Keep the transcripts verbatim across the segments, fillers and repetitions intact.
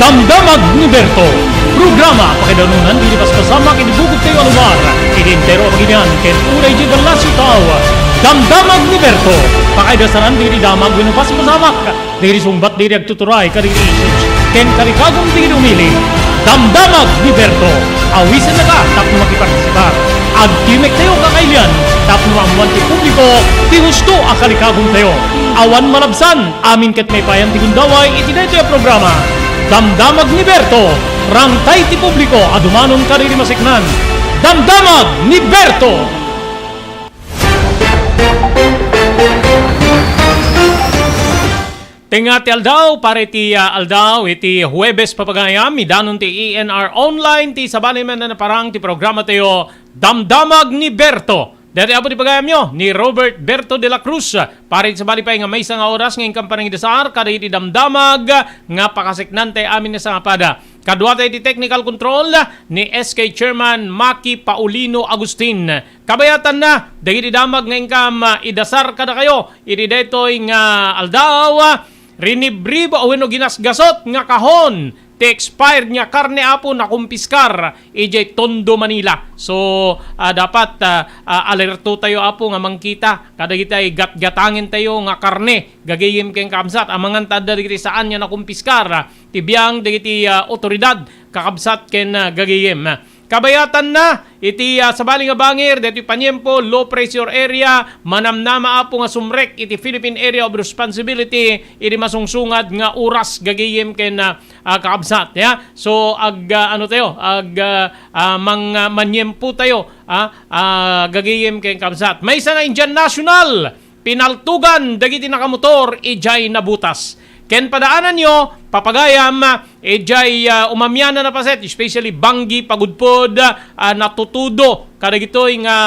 Damdamag ni Berto, programa pakaidanunan ti paspasama iti bugotyo a lugar, iti entero a pagilian, ken unay idiay Balacio Tao. Damdamag ni Berto, pakaidasanan dagiti damag wenno paspasamak, dagiti sungbat dagiti agtuturay kadagiti issues, ken kalikagum dagiti umili. Damdamag ni Berto, awisennaka tapno makipartisipar. Agtimek tayo kakailian tapno maammoan ti publiko ti husto a kalikagumtayo. Awan malabsan, amin ket maipayan ti gundaway iti daytoy a programa. Damdamag ni Berto, rangtay ti publiko a dumanon kadagiti maseknan. Damdamag ni Berto! Tengnga ti aldaw, para iti, ah, aldaw, iti Huwebes, papagayam, idanon ti E N R Online, ti sabali man a naparang ti programa tayo, Damdamag ni Berto. Daytoy, Apo, ti pagayamyo, ni Robert Berto de la Cruz. Para iti sabali pay nga maysa nga oras nga inkam panangidasar, kadagiti damdamag nga pakaseknan tayo amin a sangapada. Kaduatayo iti technical control ni S K Chairman Maki Paulino Agustin. Kabayatanna, dagiti damag nga inkam, ah, idasar kadakayo iti daytoy nga aldaw, ah, rinibribo wenno ginasgasot nga kahon ti expired nga karne, Apo, nakumpiskar idiay Tondo, Manila. So, ah, dapat, ah, ah, alerto tayo, Apo, nga mangkita kadagiti gatgatangen tayo nga karne, gagayem ken kakabsat, amangan ta adda dagiti saan nga nakumpiskar, ah, ti biang dagiti, ah, otoridad, kakabsat ken, ah, gagayem. Kabayatanna, iti, ah, sabali nga bangir, daytoy paniempo, low pressure area, manamnama, Apo, nga sumrek iti Philippine Area of Responsibility, iti masungsungad nga oras, gagayem ken, ah, ah, kakabsat, ya. So, ag, ah, ano tayo, ag, ah, ah, mang, ah, maniempo tayo, ah, ah, gagayem ken kakabsat. Maysa nga Indian national, pinaltugan dagiti nakamotor idiay Nabutas. Ken padaananyo, papagayam, idiay, ah, umamianan a paset, especially Banggi, Pagudpod, ah, natutudo kadagitoy nga,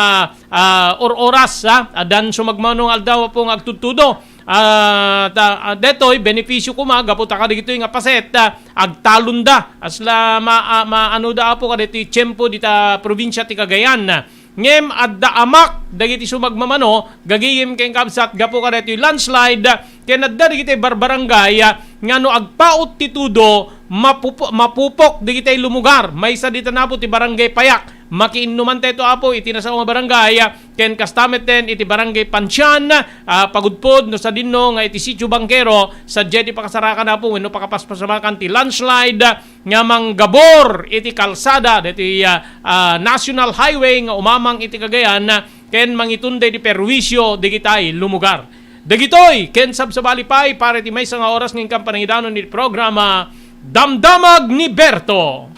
ah, or-oras, ah, addan sumagmamano nga aldaw, Apo, nga agtudtudo. Ah, ta, ah, detoy benepisio koma gapu ta kadagitoy nga paset, ah, agtalonda. Kasla ma-, ah, maanoda, Apo, kadagitoy tiempo dita probinsia ti Cagayan. Ngem adda amak dagiti sumagmamano, gagayem ken kabsat, gapu kadaytoy landslide, ken adda dagiti barbarangay, ah, nga no agpaut ti tudo, mapupo-, mapupok dagiti lumugar. Maysa dita, Apo, ti Barangay Payak. Makiinnuman tayo, Apo, iti nasao nga barangay, ah, ken kasta metten iti Barangay Pancian, ah, Pagudpod, no sadinno nga iti Sitio Bangkero, sadiay ti pakasarakan, Apo, wenno pakapaspasamakan ti landslide, nga manggabor iti kalsada daytoy, ah, ah, National Highway nga umamang iti Cagayan, ken mangitunda iti perwisio dagitay lumugar. Dagitoy ken sabsabali pay para iti maysa nga oras nga inkam panangidanon iti programa, Damdamag ni Berto.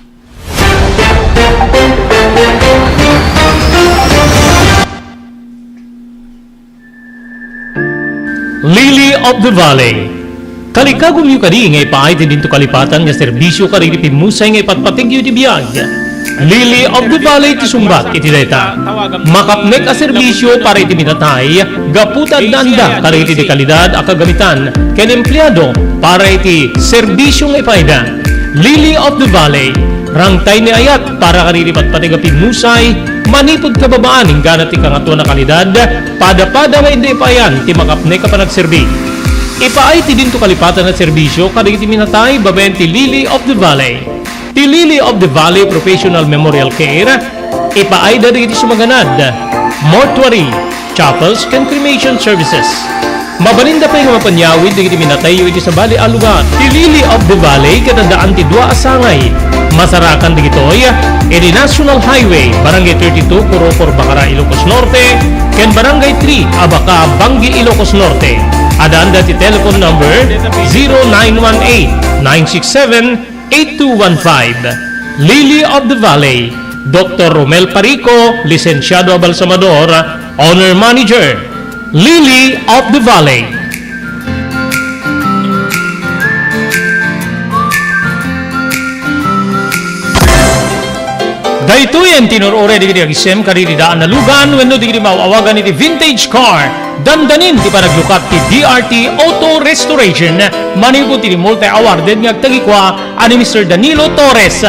Lily of the Valley. Kalikagumyo kadi nga ipaay ti dinto kalipatan nga serbisio kadagiti pimmusay nga ipatpategyo iti biag? Lily of the Valley ti sungbat iti dayta. Makapnek a serbisio para iti minatay, gapu ta addaanda kadagiti dekalidad a kagamitan ken empleado para iti serbisio nga ipaayda. Lily of the Valley, rangtay ni ayat para kadagiti patpateg a pimmusay, manipud kababaan inggana ti kangatoan a kalidad, pada-pada nga inda ipaayan ti makapnek a panagserbi. Ipaay ti dinto kalipatan a serbisio kadagiti minatay babaen ti Lily of the Valley. Ti Lily of the Valley Professional Memorial Care, ipaayda dagiti sumaganad, mortuary, chapels, ken cremation services. Mabalinda pay nga mapanyawid dagiti minatayyo iti sabali a lugar. Ti Lily of the Valley ket addaan ti dua a sangay. Masarakan dagitoy iti National Highway, Barangay thirty-two, Corocor, Bacara, Ilocos Norte, ken Barangay three, Abaca, Bangui, Ilocos Norte. Addaanda ti telephone number zero nine one eight, nine six seven, eight two one five. Lily of the Valley, Doctor Romel Parico, Lisensiado a Balsamador, Owner Manager, Lily of the Valley. Daytoyen ti inur-uray dagiti agisem kadagiti daan a lugan wenno dagiti maaw-awagan iti vintage car. Dandanin ti panaglukat ti D R T Auto Restoration manipud ti multi-awarded nga agtagikua a ni Mister Danilo Torres.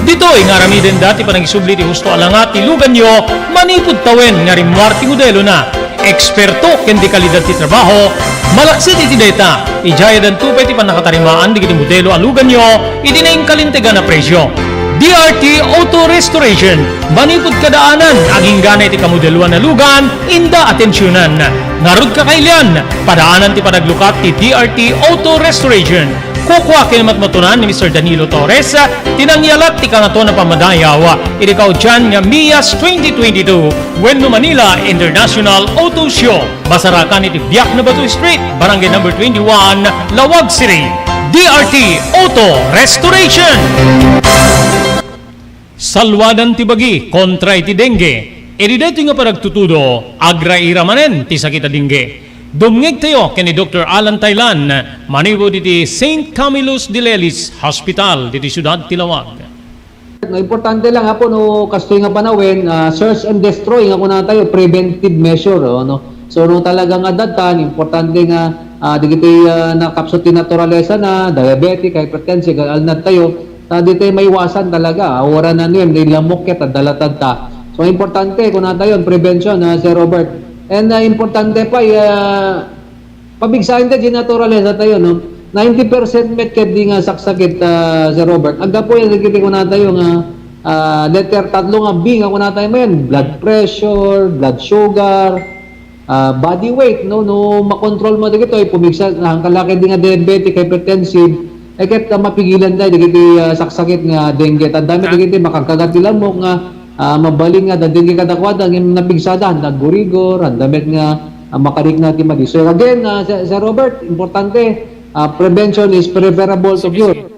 Ditoy nga aramidenda ti panagisubli ti husto a langa ti luganyo manipud tawen nga rimmuar ti modelona. eksperto ken di kalidad ti trabaho, malaksid iti dayta, idiay addanto pay ti pannakatarimaan dagiti modelo a luganyo iti nainkalintegan a presio. D R T Auto Restoration, manipud kadaanan, agingga na iti kamodeloan a lugan, inda atensionan. Ngarud, kakailian, padaanan ti panaglukat ti D R T Auto Restoration. Kukua ken matmatunan ni Mister Danilo Torres ti nangyalat ti Kangatoan a Pammadayaw iti kaudian nga MIAS twenty twenty-two wenno Manila International Auto Show. Masarakan iti Biak na Bato Street, Barangay Number twenty-one, Laoag City. D R T Auto Restoration. Salwadan ti bagi kontra iti dengue. Idi daytoy nga panagtutudo, agraira manen ti sakit a dengue. Dumngegtayo ken ni Doktor Alan Taylan, manipud iti Saint Camillus de Lelis Hospital diti siudad ti Laoag. No, importante lang, Apo, no, kastoy nga panawen, ah, search and destroy nga kunatayo, preventive measure, oh, no? So, no, talaga nga datan, importante nga, ah, dagiti, ah, nakapsut ti naturalesa na, diabetic, hypertensive, alnad tayo, ta ditoy maiwasan talaga, ah, uwaran na nuem, di lamok ket, adda latad ta. So, importante, kunatayo, prevention, ah, Sir Robert. And, ah, importante pa, ah, pabigsaen ta di naturalesa tayo, no? Ninety percent met ket di nga saksakit, ah, Sir Robert. Aggapu yan, dagiti kunatayo nga, ah, letter tatlo nga B nga kunatayo manen, blood pressure, blood sugar, ah, body weight, no? No makontrol mo dagitoy, pumigsa, ang kalaki di nga diabetic, hypertensive, eh, ket, ah, mapigilan tayo dagiti, ah, saksakit nga dengue. Tanda mo dagiti makagkagat ti lamok nga, ah, mabalin nga da dengue kadakuada, ngem napigsada, naggurigor, handa met nga, ah, makarikna ti madi. So again, ah, Sir, Sir Robert, importante, ah, prevention is preferable to cure.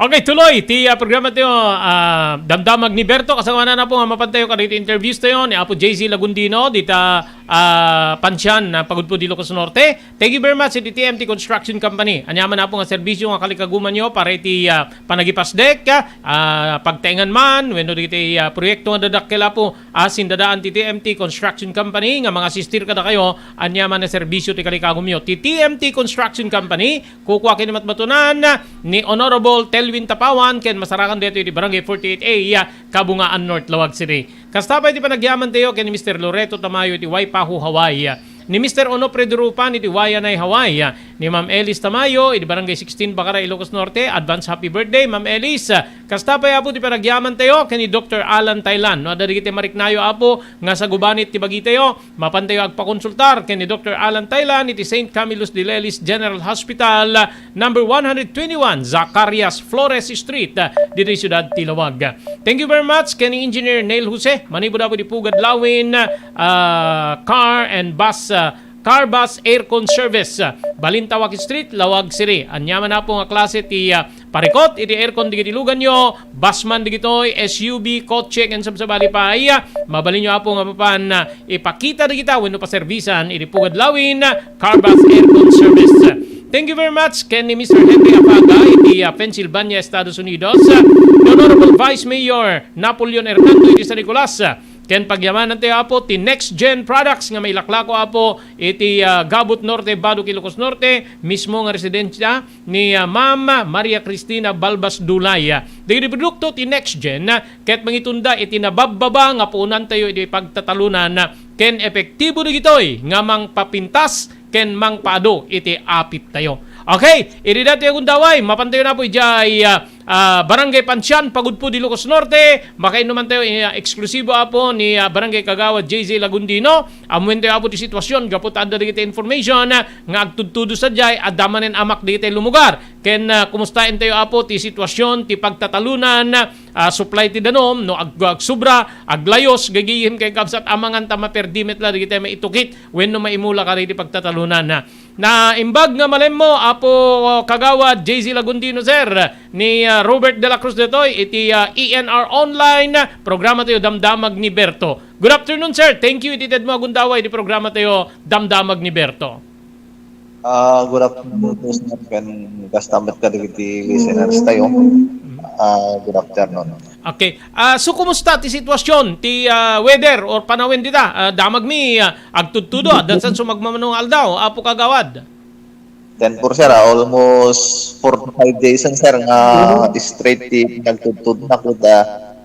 Okay, tuloy ti, ah, programa tayo, ah, Damdamag ni Berto. Kasagawa na po nga mapantayo kadagiti interviews tayo ni Apo J C Lagundino, dita, ah, Pansian, ah, pagudpo di Ilocos Norte. Thank you very much iti T M T Construction Company. Aniaman na po nga serbisyo nga kalikagumanyo para iti, ah, panagipasdek, ah, pagtaengan man, wenno dagiti, ah, proyekto nga dadakkel, Apo, a sindadaan ti T M T Construction Company nga mangasistir kadakayo, aniaman a serbisyo ti kalikagumyo. Ti T M T Construction Company, kukua ken ni matmatunan ni Honorable Telvin Tapawan ken masarakan daytoy iti Barangay forty-eight A, Kabungaan North, Laoag City. Kasta pay ti panagyaman tayo ken ni Mister Loreto Tamayo iti Waipahu, Hawaii. Ni Mister Onofre Durupan iti Waianae, Hawaii. Ni Ma'am Elis Tamayo iti Barangay sixteen, Bacara, Ilocos Norte. Advance happy birthday, Ma'am Elis. Kasta pay, Apo, ti panagyaman tayo ken ni Doktor Alan Thailand. No, adda dagiti mariknayo, Apo, nga sagubanit ti bagitayo, mapantayo agpakonsultar ken ni Doktor Alan Thailand iti Saint Camillus de Lelis General Hospital, number one hundred twenty-one Zacarias Flores Street, ditoy siudad ti Laoag. Thank you very much ken ni Engineer Neil Jose, manipud, Apo, iti Pugad Lawin, ah, Car and Bus, ah, Car Bus Aircon Service, ah, Balintawak Street, Laoag City. Aniaman, Apo, nga klase ti, ah, parikot iti aircon dagiti luganyo, bus man dagitoy, S U V, kotse, ken sabsabali pay, ah, mabalinyo, Apo, nga mapan, ah, ipakita dagita wenno paserbisan iti Pugad Lawin, ah, Car Bus Aircon Service. Thank you very much ken ni Mister Henry Apaga iti, ah, Pennsylvania, Estados Unidos, ah, ni Honorable Vice Mayor Napoleon Hernando iti San Nicolas, ah, ken pagyamanantayo, Apo, ti Next Gen Products nga mailaklako, Apo, iti, ah, Gabut Norte, Badoc, Ilocos Norte, mismo nga residensya ni, ah, Ma'am Maria Cristina Balbas Dulay. Dagiti produkto ti Next Gen, ah, ket mangitunda iti nababbaba nga puonantayo iti pagtatalonan, ah, ken epektibo dagitoy nga mangpapintas ken mangpaadu iti apittayo. Okay, idi daytoy a gundaway, mapantayo, Apo, idiay, ah, ah, Barangay Pansian, Pagudpud, Ilocos Norte, makainnumantayo, ah, eksklusibo, Apo, ni, ah, Barangay Kagawad J J Lagundino. Ammuentayo, Apo, ti sitwasyon gapu ta adda dagiti information, ah, nga agtudtudo sadiay, adda manen amak dagiti lumugar. Ken, ah, kumustaentayo, Apo, ti sitwasyon ti pagtatalonan, ah, supply ti danum, no ag-, agsubra, aglayus, gagayem ken kabsat, amangan ta maperdi met la dagiti maitukit wenno maimula kadagiti pagtatalonan. Naimbag nga malemmo, Apo Kagawad J Z Lagundino, sir, ni, ah, Robert de la Cruz daytoy iti, ah, E N R Online, programa tayo, Damdamag ni Berto. Good afternoon, sir. Thank you iti tedmo a gundaway iti programa tayo, Damdamag ni Berto. Ah, good afternoon po, sir, ken kasta met kadagiti listeners tayo. Ah, good afternoon. Okay. Ah, so, kumusta ti sitwasyon ti, ah, weather or panawen dita? Ah, damagmi, ah, agtudtudo, adda sa sumagmamano nga aldaw, Apo Kagawad. Then, for sir, ah, almost four to five days, sir, nga straight ti nagtudtudna, kuda,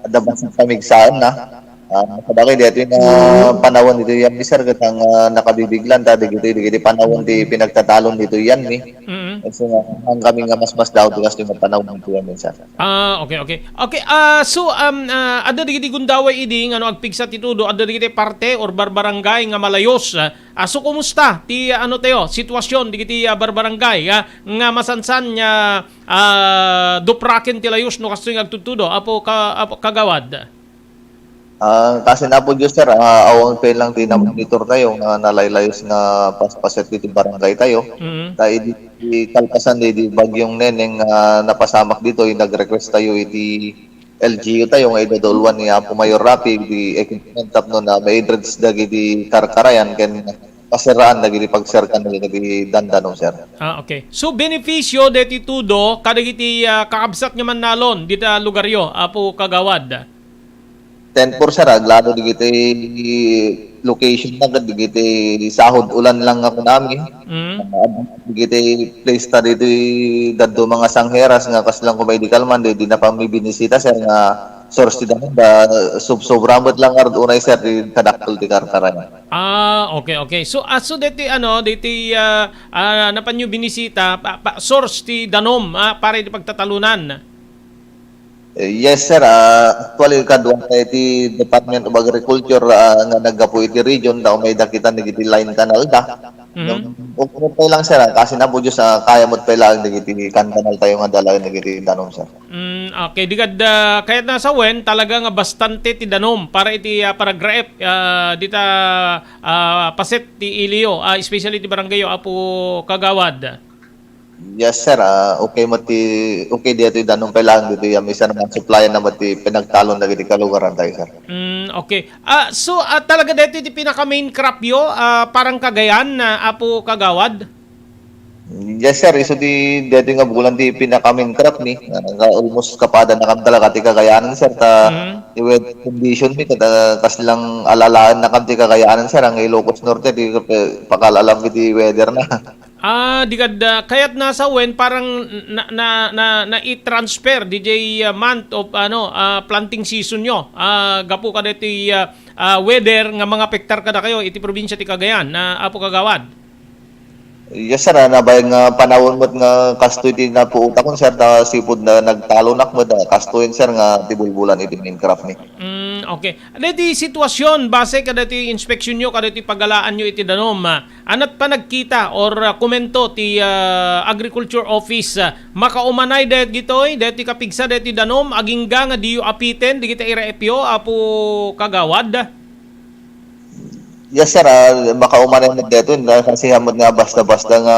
Adda basta pamigsaenna. Ah, kadagiti daytoy nga panawen ditoy Yanmi, sir, ket nga nakabibiglan ta dagitoy, dagiti panawen ti pinagtatalon ditoy Yanmi. Mm. So, nga, hankami nga masmasdaaw ti kastoy nga panawen ditoy Yanmi, sir. Ah, okay, okay. Okay, ah, so, um, ah, adda dagiti gundaway idi nga no agpigsa ti tudo, adda dagiti parte or barbarangay nga malayos, ah, ah, so kumusta ti, ah, ano tayo, sitwasyon dagiti, ah, barbarangay, ah, nga masansan nga, ah, dupraken ti layos no kastoy nga agtudtudo, Apo ka-, Apo Kagawad? Ah, kasin Apo Diyos, sir, ah, awan pay lang ti namonitor tayo nga nalaylayos nga paspaset ditoy barangay tayo. Mm. Ta idi, idi kalpasan di, di Bagyong Neneng nga napasamak ditoy, nag-request tayo iti L G U tayo nga idaduluan ni Apo Mayor Rafi di equipment tapno na ma-dredge dagiti karkarayan ken pasiraan dagiti pagserkan dagiti dandanom, sir. Ah, okay. So, benepisyo deti tudo kadagiti, ah, kakabsat nga mannalon dita lugaryo, Apo Kagawad? Ten four, sir, aglalo dagiti location na ket dagiti sahod ulan lang nga kunami. Mm. Ah, dagiti place ta ditoy daduma nga sangheras nga kasla koma idi kalman, di, di na pammibinisita, sir, nga source ti danum da, sub-, sobra met lang nga unay, sir, ti kadakkel ti karkarayan. Ah, okay, okay. So, aso deti, ano, deti, ah, ah, napanyo binisita, pa, pa, source ti danum, ah, para iti pagtatalunan? Eh, yes, sir. Ah, actually, kadua ta iti Department of Agriculture, ah, nga naggapu iti region, ta umay dakita dagiti line canal da. Mhm. Ngem, okay met pay lang, sir, ah, kasin Apo Diyos, ah, kaya met pay lang dagiti kan-, canal tayo nga dalaen dagiti danum, sir. Mm, okay. Di kad, ah, kayat na sawen, talaga nga bastante ti danum para iti, ah, panagraep, ah, dita, ah, paset ti iliyo, ah, especially ti barangayo, Apo Kagawad. Yes, sir. Ah, okay met ti, okay daytoy danum pay lang ditoy Yanmi, sir, nga supplyan na met ti pinagtalon dagiti kalugaran tayo, sir. Mm, okay. Ah, so, ah, talaga daytoy ti pinaka main crop yo, ah, parang Cagayan na, Apo Kagawad? Yes, sir. Isu ti daytoy nga bulan ti pinaka main crop mi. Ah, nga almost kapada na kam talaga ti Cagayanan, sir. Ta Mm. ti weather condition mi, kada kas lang alalaen na kam ti Cagayanan, sir. Ang Ilocos Norte, di ka pa-, pakalalam iti weather na. Ah, di kad, ah, kayat na sawen, parang na, na, na, na-i-transfer D J, ah, month of, ano, ah, planting season nyo. Ah, gapu kadaytoy, ah, ah, weather nga mangapektar kadakayo iti probinsya ti Cagayan, na Apo Kagawad. Yes, sir. Ah, nabayag nga panawen met nga kastoy ti napuotakon, sir, ta sipud na nagtalonak met, ah, kastoy, sir, nga ti bulbulan iti main crop mi. Mm, okay. Daytoy sitwasyon, base kadaytoy inspeksyon nyo, kadaytoy pagalaan nyo iti danum, ah, anat panagkita or, ah, komento ti, ah, Agriculture Office, ah, makaumanay daytoy, daytoy kapigsa daytoy danum, agingga nga diyo apiten, dagiti iraepyo, Apo Kagawad? Yes, sir. Ah, makaumanay met daytoy, na kasi hamot nga basta-basta nga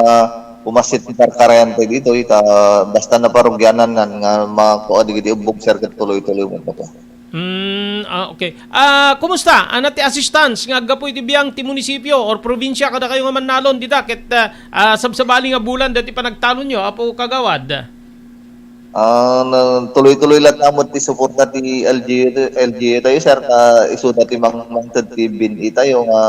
umasit ti karkarayan tayo dito, ita, basta naparugyanan nan nga makua dagiti ubbog, sir, ket tuloy-tuloy mo pa. Hmm, ah, okay. Ah, kumusta? Ano ti assistance nga aggapu iti biang ti munisipyo or probinsya kadakayo nga mannalon dita ket, ah, ah, sabsabali nga bulan dati panagtalonyo, Apo Kagawad? Ah, na, tuloy-tuloy latta met ti suporta ti L G U, L G U tayo, sir, ta isu dati mang-, mangted ti bin-i tayo nga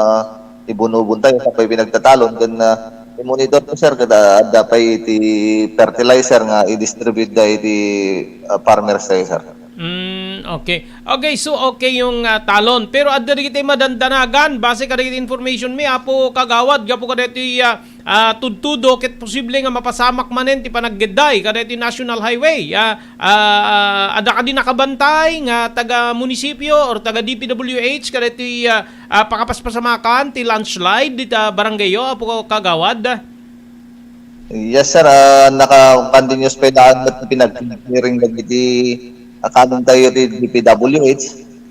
ibunubon tayo sa pay pinagtatalon ken, ah, i-monitor ko, sir, kada adda pay ti fertilizer nga i-distribute da iti, ah, farmers tayo, sir. Mm, okay. Okay, so okay yung, ah, talon. Pero adda dagiti madandanagan, base kadagiti information mi, Apo Kagawad, gapu kadaytoy, ah, ah, tudtudo, ket posible nga mapasamak manen ti panagdayag kadaytoy National Highway. Ah, ah, ah, adda kadi nakabantay nga taga munisipyo or taga D P W H kadaytoy, ah, ah, pakapaspasamakan ti landslide dita barangay yo, Apo Kagawad? Yes, sir. Ah, naka-continuous pay daan met pinag-clearing dagiti, ah, kanun tayo ti D P W H.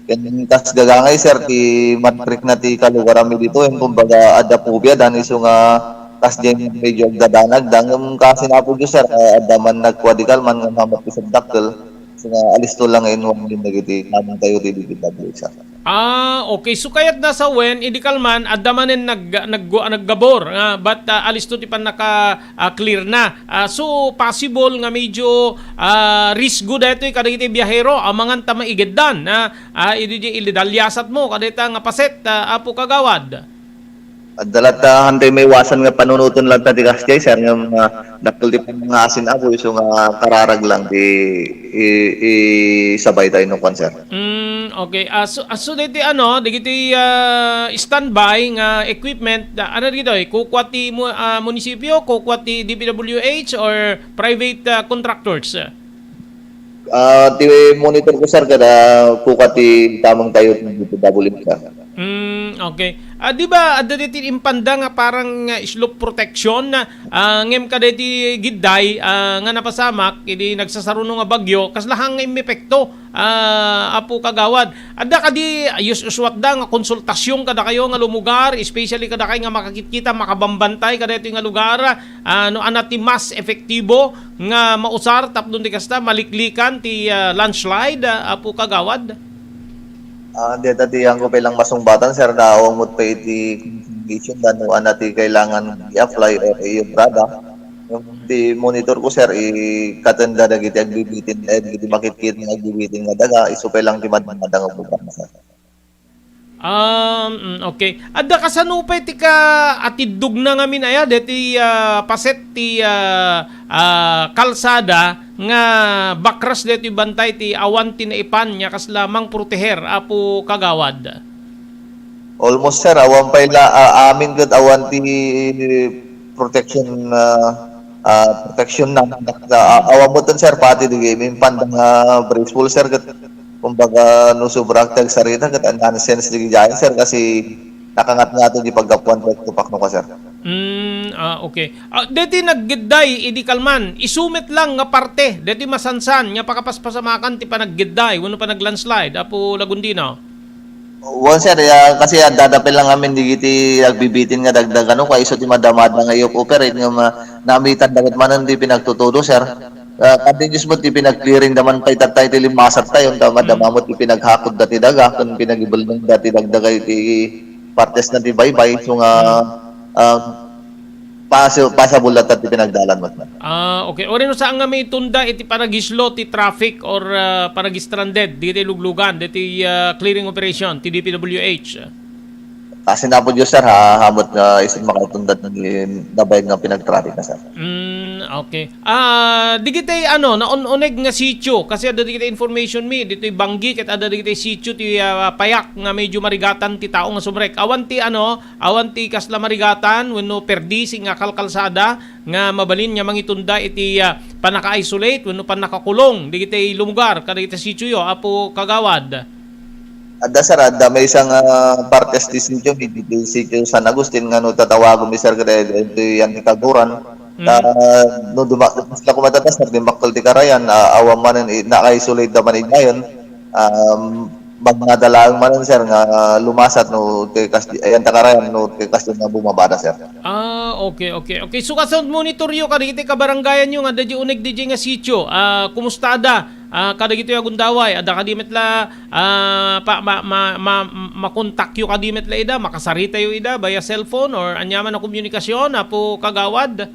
Ken kas gagangay, sir, ti matrikna ti kalugaran mi dito, ken kumbaga, adda phobia, dan isu nga kas diay medyo agdadanag, da ngem kasin Apo Diyos, sir, ah, adda man nagkua di kalman nga mamatpis agdakkel, isu nga alisto lang nga inwan din dagiti kanun tayo ti D P W H, sir. Ah, okay. So, kayat na sawen, idi kalman, adda manen nag-, nag-, naggabor, ah, but, ah, alisto ti pannaka, ah, clear na. Ah, so, possible nga medyo, ah, risgo daytoy kadagiti biyahero, amangan ta maigeddan, ah, ah, idi di ilidaliasat mo, kadayta nga paset, ah, Apo Kagawad. Adda latta, hantay maiwasan nga panunoten latta ti kasjay, sir, nga, nga dakkel ti pangngasin, apo, isu nga kararag lang ti i-, isabay tayo no kwan, sir. Mm, okay. Ah, so, ah, so dagiti ano, dagiti, ah, standby nga equipment, ah, ano dagitoy? Kukua ti mu-, ah, munisipyo, kukua ti D P W H or private, ah, contractors? Ah, ti monitor ko, sir, kada kukua ti tameng tayo ti D P W H, sir. Mm, okay. Ah, di ba, adda dagiti impanda nga parang, ah, slope protection, ah, ngem kada iti gidday, ah, nga napasamak, idi nagsasaruno nga bagyo, kasla nga immepekto, ah, Apo Kagawad. Adda kadi, us-, uswatda nga konsultasyon kadakayo nga lumugar, especially kadakayo nga makakitkita, makabambantay kadaytoy nga lugar, ah, no ania ti mas epektibo nga mausar tapno di kasta maliklikan ti, ah, landslide, ah, Apo Kagawad? Ah, deta ti anggo pay lang masungbatan, sir, na umot pa iti condition da no ania ti kailangan i-apply or iobrada. Yung di monitor ko, sir, ikatenda dagiti agbibitin, eh, dagiti makitkit nga agbibitin nga daga, isu pay lang ti madmadang nga programa, sir. Um, mm, okay. Adda kasano pay ti ka-, atiddogna ngamin aya, deti, ah, paset ti, ah, ah, kalsada nga bakras deti bantay ti awan ti naipan nga kasla mangproteher, Apo Kagawad? Almost, sir, awan pay la, ah, amin ket awan ti protection, ah, ah, protection na, na, ah, awan mo ton, sir, pati di impanda nga bracewall, sir, ket kumbaga no sobra ti agsarita ket nonsense di gidiay, sir, kasi nakangat nga ti paggapuan ti tupak no ka, sir. Mm, ah, okay. Ah, deti naggidday idi kalman, isu met lang nga parte, deti masansan nga pakapaspasamakan ti panaggidday wenno panaglandslide, Apo Lagundino? Wen, sir, ya, kasi adda dapel lang amin digiti agbibitin nga dagdag, ano, kaiso ti madamada nga i-operate nga ma-, namitan da ket manen ti pinagtutudo, sir. Ah, continuous mo ti pinag-clearing da man pay tattay ti limasat tayo, ta madama mo ti pinaghakod da ti daga, ken pinagibelneng da ti dagdagay ti partes na ti baybay, so nga, ah, pasi-, pasabol latta ti pinagdalan met. Ah, okay. Uray no saan nga maitunda iti panagislo ti traffic or, ah, panagistranded diti luglugan, diti, ah, clearing operation ti D P W H? Kasi na po Diyos, sir, ha, hamot nga isu makaitunda ti nabayag nga pinag-traffic na, sir. Mm, okay. Ah, digiti, ano, naun-uneg nga sitio, kasi adda digiti information mi, ditoy Banggi, ket adda digiti sitio ti, ah, payak nga medyo marigatan ti tao nga sumrek. Awan ti, ano, awan ti kasla marigatan wenno perdisi nga kalkalsada nga mabalin nga mangitunda iti, ah, pannaka-isolate wenno pannakakulong digiti lumugar kadagiti sitioyo, Apo Kagawad? Adda, sir, adda maysa nga partes ti sitio, ditoy sitio San Agustin, nga no tatawagem mi, sir, kadagiti yan ti kaguran. Ta, mm, no duma-, sila kumatata, sir, dimakkel ti karayan, ah, awan manen i-, naka-isolate da man idayon. Um, magnada laeng manen, sir, nga lumasat no ti kas-, ayan ta karayan no ti kasdi nga bumabada, sir. Ah, okay, okay, okay. So, kasano monitoryo kadagiti kabarangayanyo nga adda di uneg di nga sitio? Ah, kumusta da? Ah, kadagitoy a gundaway, adda kadi met la, ah, pa-, ma-, ma-, ma-, makontakyo kadi met la ida, makasaritayo ida via cellphone or aniaman a komunikasyon, Apo Kagawad?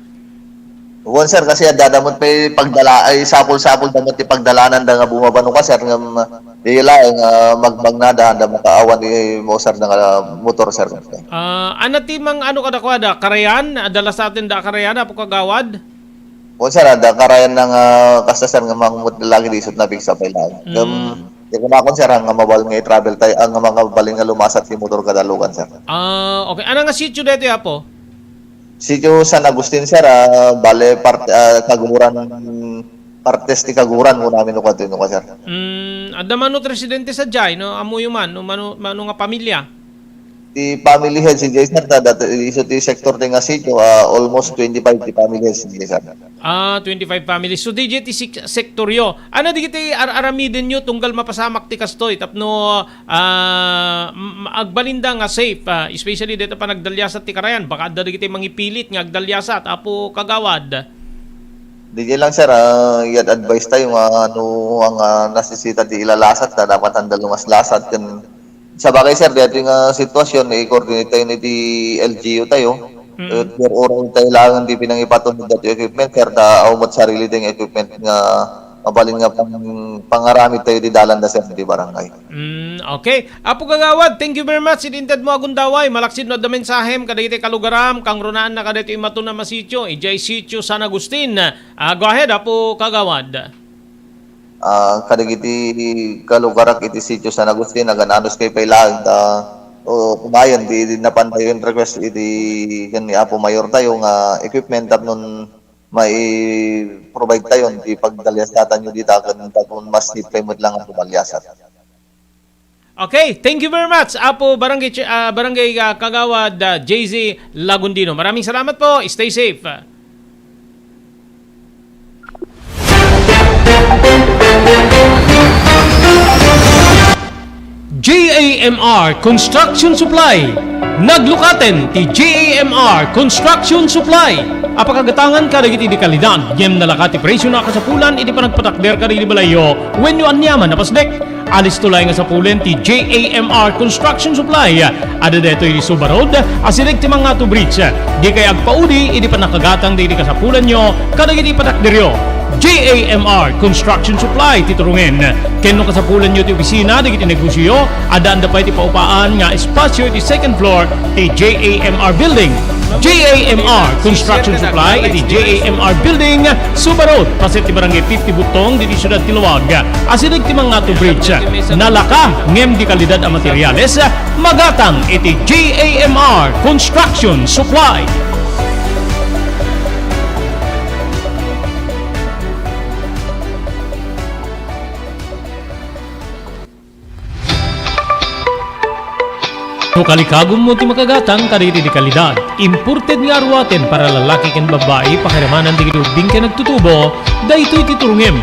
Wen, sir, kasi adda da met pay pagdala-, ay, sapul-sapul da met ti pagdalananda nga bumaba no ka, sir, ngem di laeng, ah, magmagnada, da makaawan ti mausarda nga motor, sir. Ah, ania ti mang-ano kadakuada, karayan? Adda lasaten da a karayan, Apo Kagawad? Wen, sir, adda karayan na nga kasta, sir, nga mangmut lagi di isut na bigsa pay laeng. Ngem, mm, di ko nakon, sir, nga mabalin nga i-travel tayo, ah, nga mabalin nga lumasat ti motor kada lugan, sir. Ah, okay. Ania nga sitio daytoy, Apo? Sitio San Agustin, sir, ah, bale, part-, ah, kaguran, partes ti kaguran, kunam no kua, no kua, sir. Mm, adda manut residente sadiay, no? Ammoyo man, no? Mano, mano nga pamilya? Ti family head sadiay, sir, ta, dati, isu ti sektor ti nga sitio, ah, almost twenty-five ti family head sadiay, sir. Ah, twenty-five families. So, diay ti sek-, sektoryo. Ania digiti ar-, aramidenyo tunggal mapasamak ti kastoy tapno, ah, m-, agbalinda nga safe, ah, especially dita panagdaliasat ti karayan? Baka adda digiti mangipilit nga agdaliasat, Apo Kagawad. Diay lang, sir, ah, i-advise tayo nga no ang, ah, nasisita ti ilalasat, ta dapat andalo nga lasat ken sabagay, sir, daytoy nga sitwasyon, i-coordinate tayo iti L G U tayo. Mm. Eh, pero oras tayo lang di pinangipatunod daytoy equipment, sir, ta awan met sarili tayo nga equipment nga mabalin nga pang-, pangaramid tayo iti dalan da, sir, iti barangay. Mm, okay. Apo Kagawad, thank you very much. Iti inted mo a gundaway, malaksid no adda mensahem kadagiti kalugaram, kangrunaanna kadagiti imatun a masitio, idiay sitio San Agustin. Ah, go ahead, Apo Kagawad. Ah, kadagiti kalugarak iti sitio San Agustin, agan-anos kayo pay laeng ta, o, kumayon, di, di napan tayo in request iti, ken ni Apo Mayor tayo nga equipment tapno mai-provide tayo ti pagdaliasatan nyo dita, ken tapno mas need kayo met lang nga pumaliasat. Okay, thank you very much, Apo Barangay Chi-, ah, Barangay, ah, Kagawad, ah, J Z Lagundino. Maraming salamat po. Stay safe. J A M R Construction Supply. Naglukaten ti J A M R Construction Supply. Apakagatangan kadagiti di kalidad, ngem nalaka ti presio na kasapulan iti panagpatakder kadagiti balayyo wenno aniaman a pasdek. Alisto laeng nga sapulen ti J A M R Construction Supply. Adda daytoy iti Suba Road, asideg ti Mangato Bridge. Dikay agpaudi idi pannakagatang dagiti kasapulanyo kadagiti patakderyo. J A M R Construction Supply ti turongen. Ken no kasapulanyo ti opisina dagiti negosioyo, addaanda pay ti paupaan nga espasio iti second floor ti J A M R Building. J A M R Construction Supply iti J A M R Building, Suba Road, paset ti Barangay fifty Butong, ditoy siudad ti Laoag. Asideg ti Mangato Bridge. Nalaka ngem di kalidad a materiales, magatang iti J A M R Construction Supply. No kalikagummo ti makagatang kadagiti di kalidad, imported nga aruaten para lalaki ken babbai, pakiramanan dagiti ubbing ken agtutubo, daytoy ti turongem.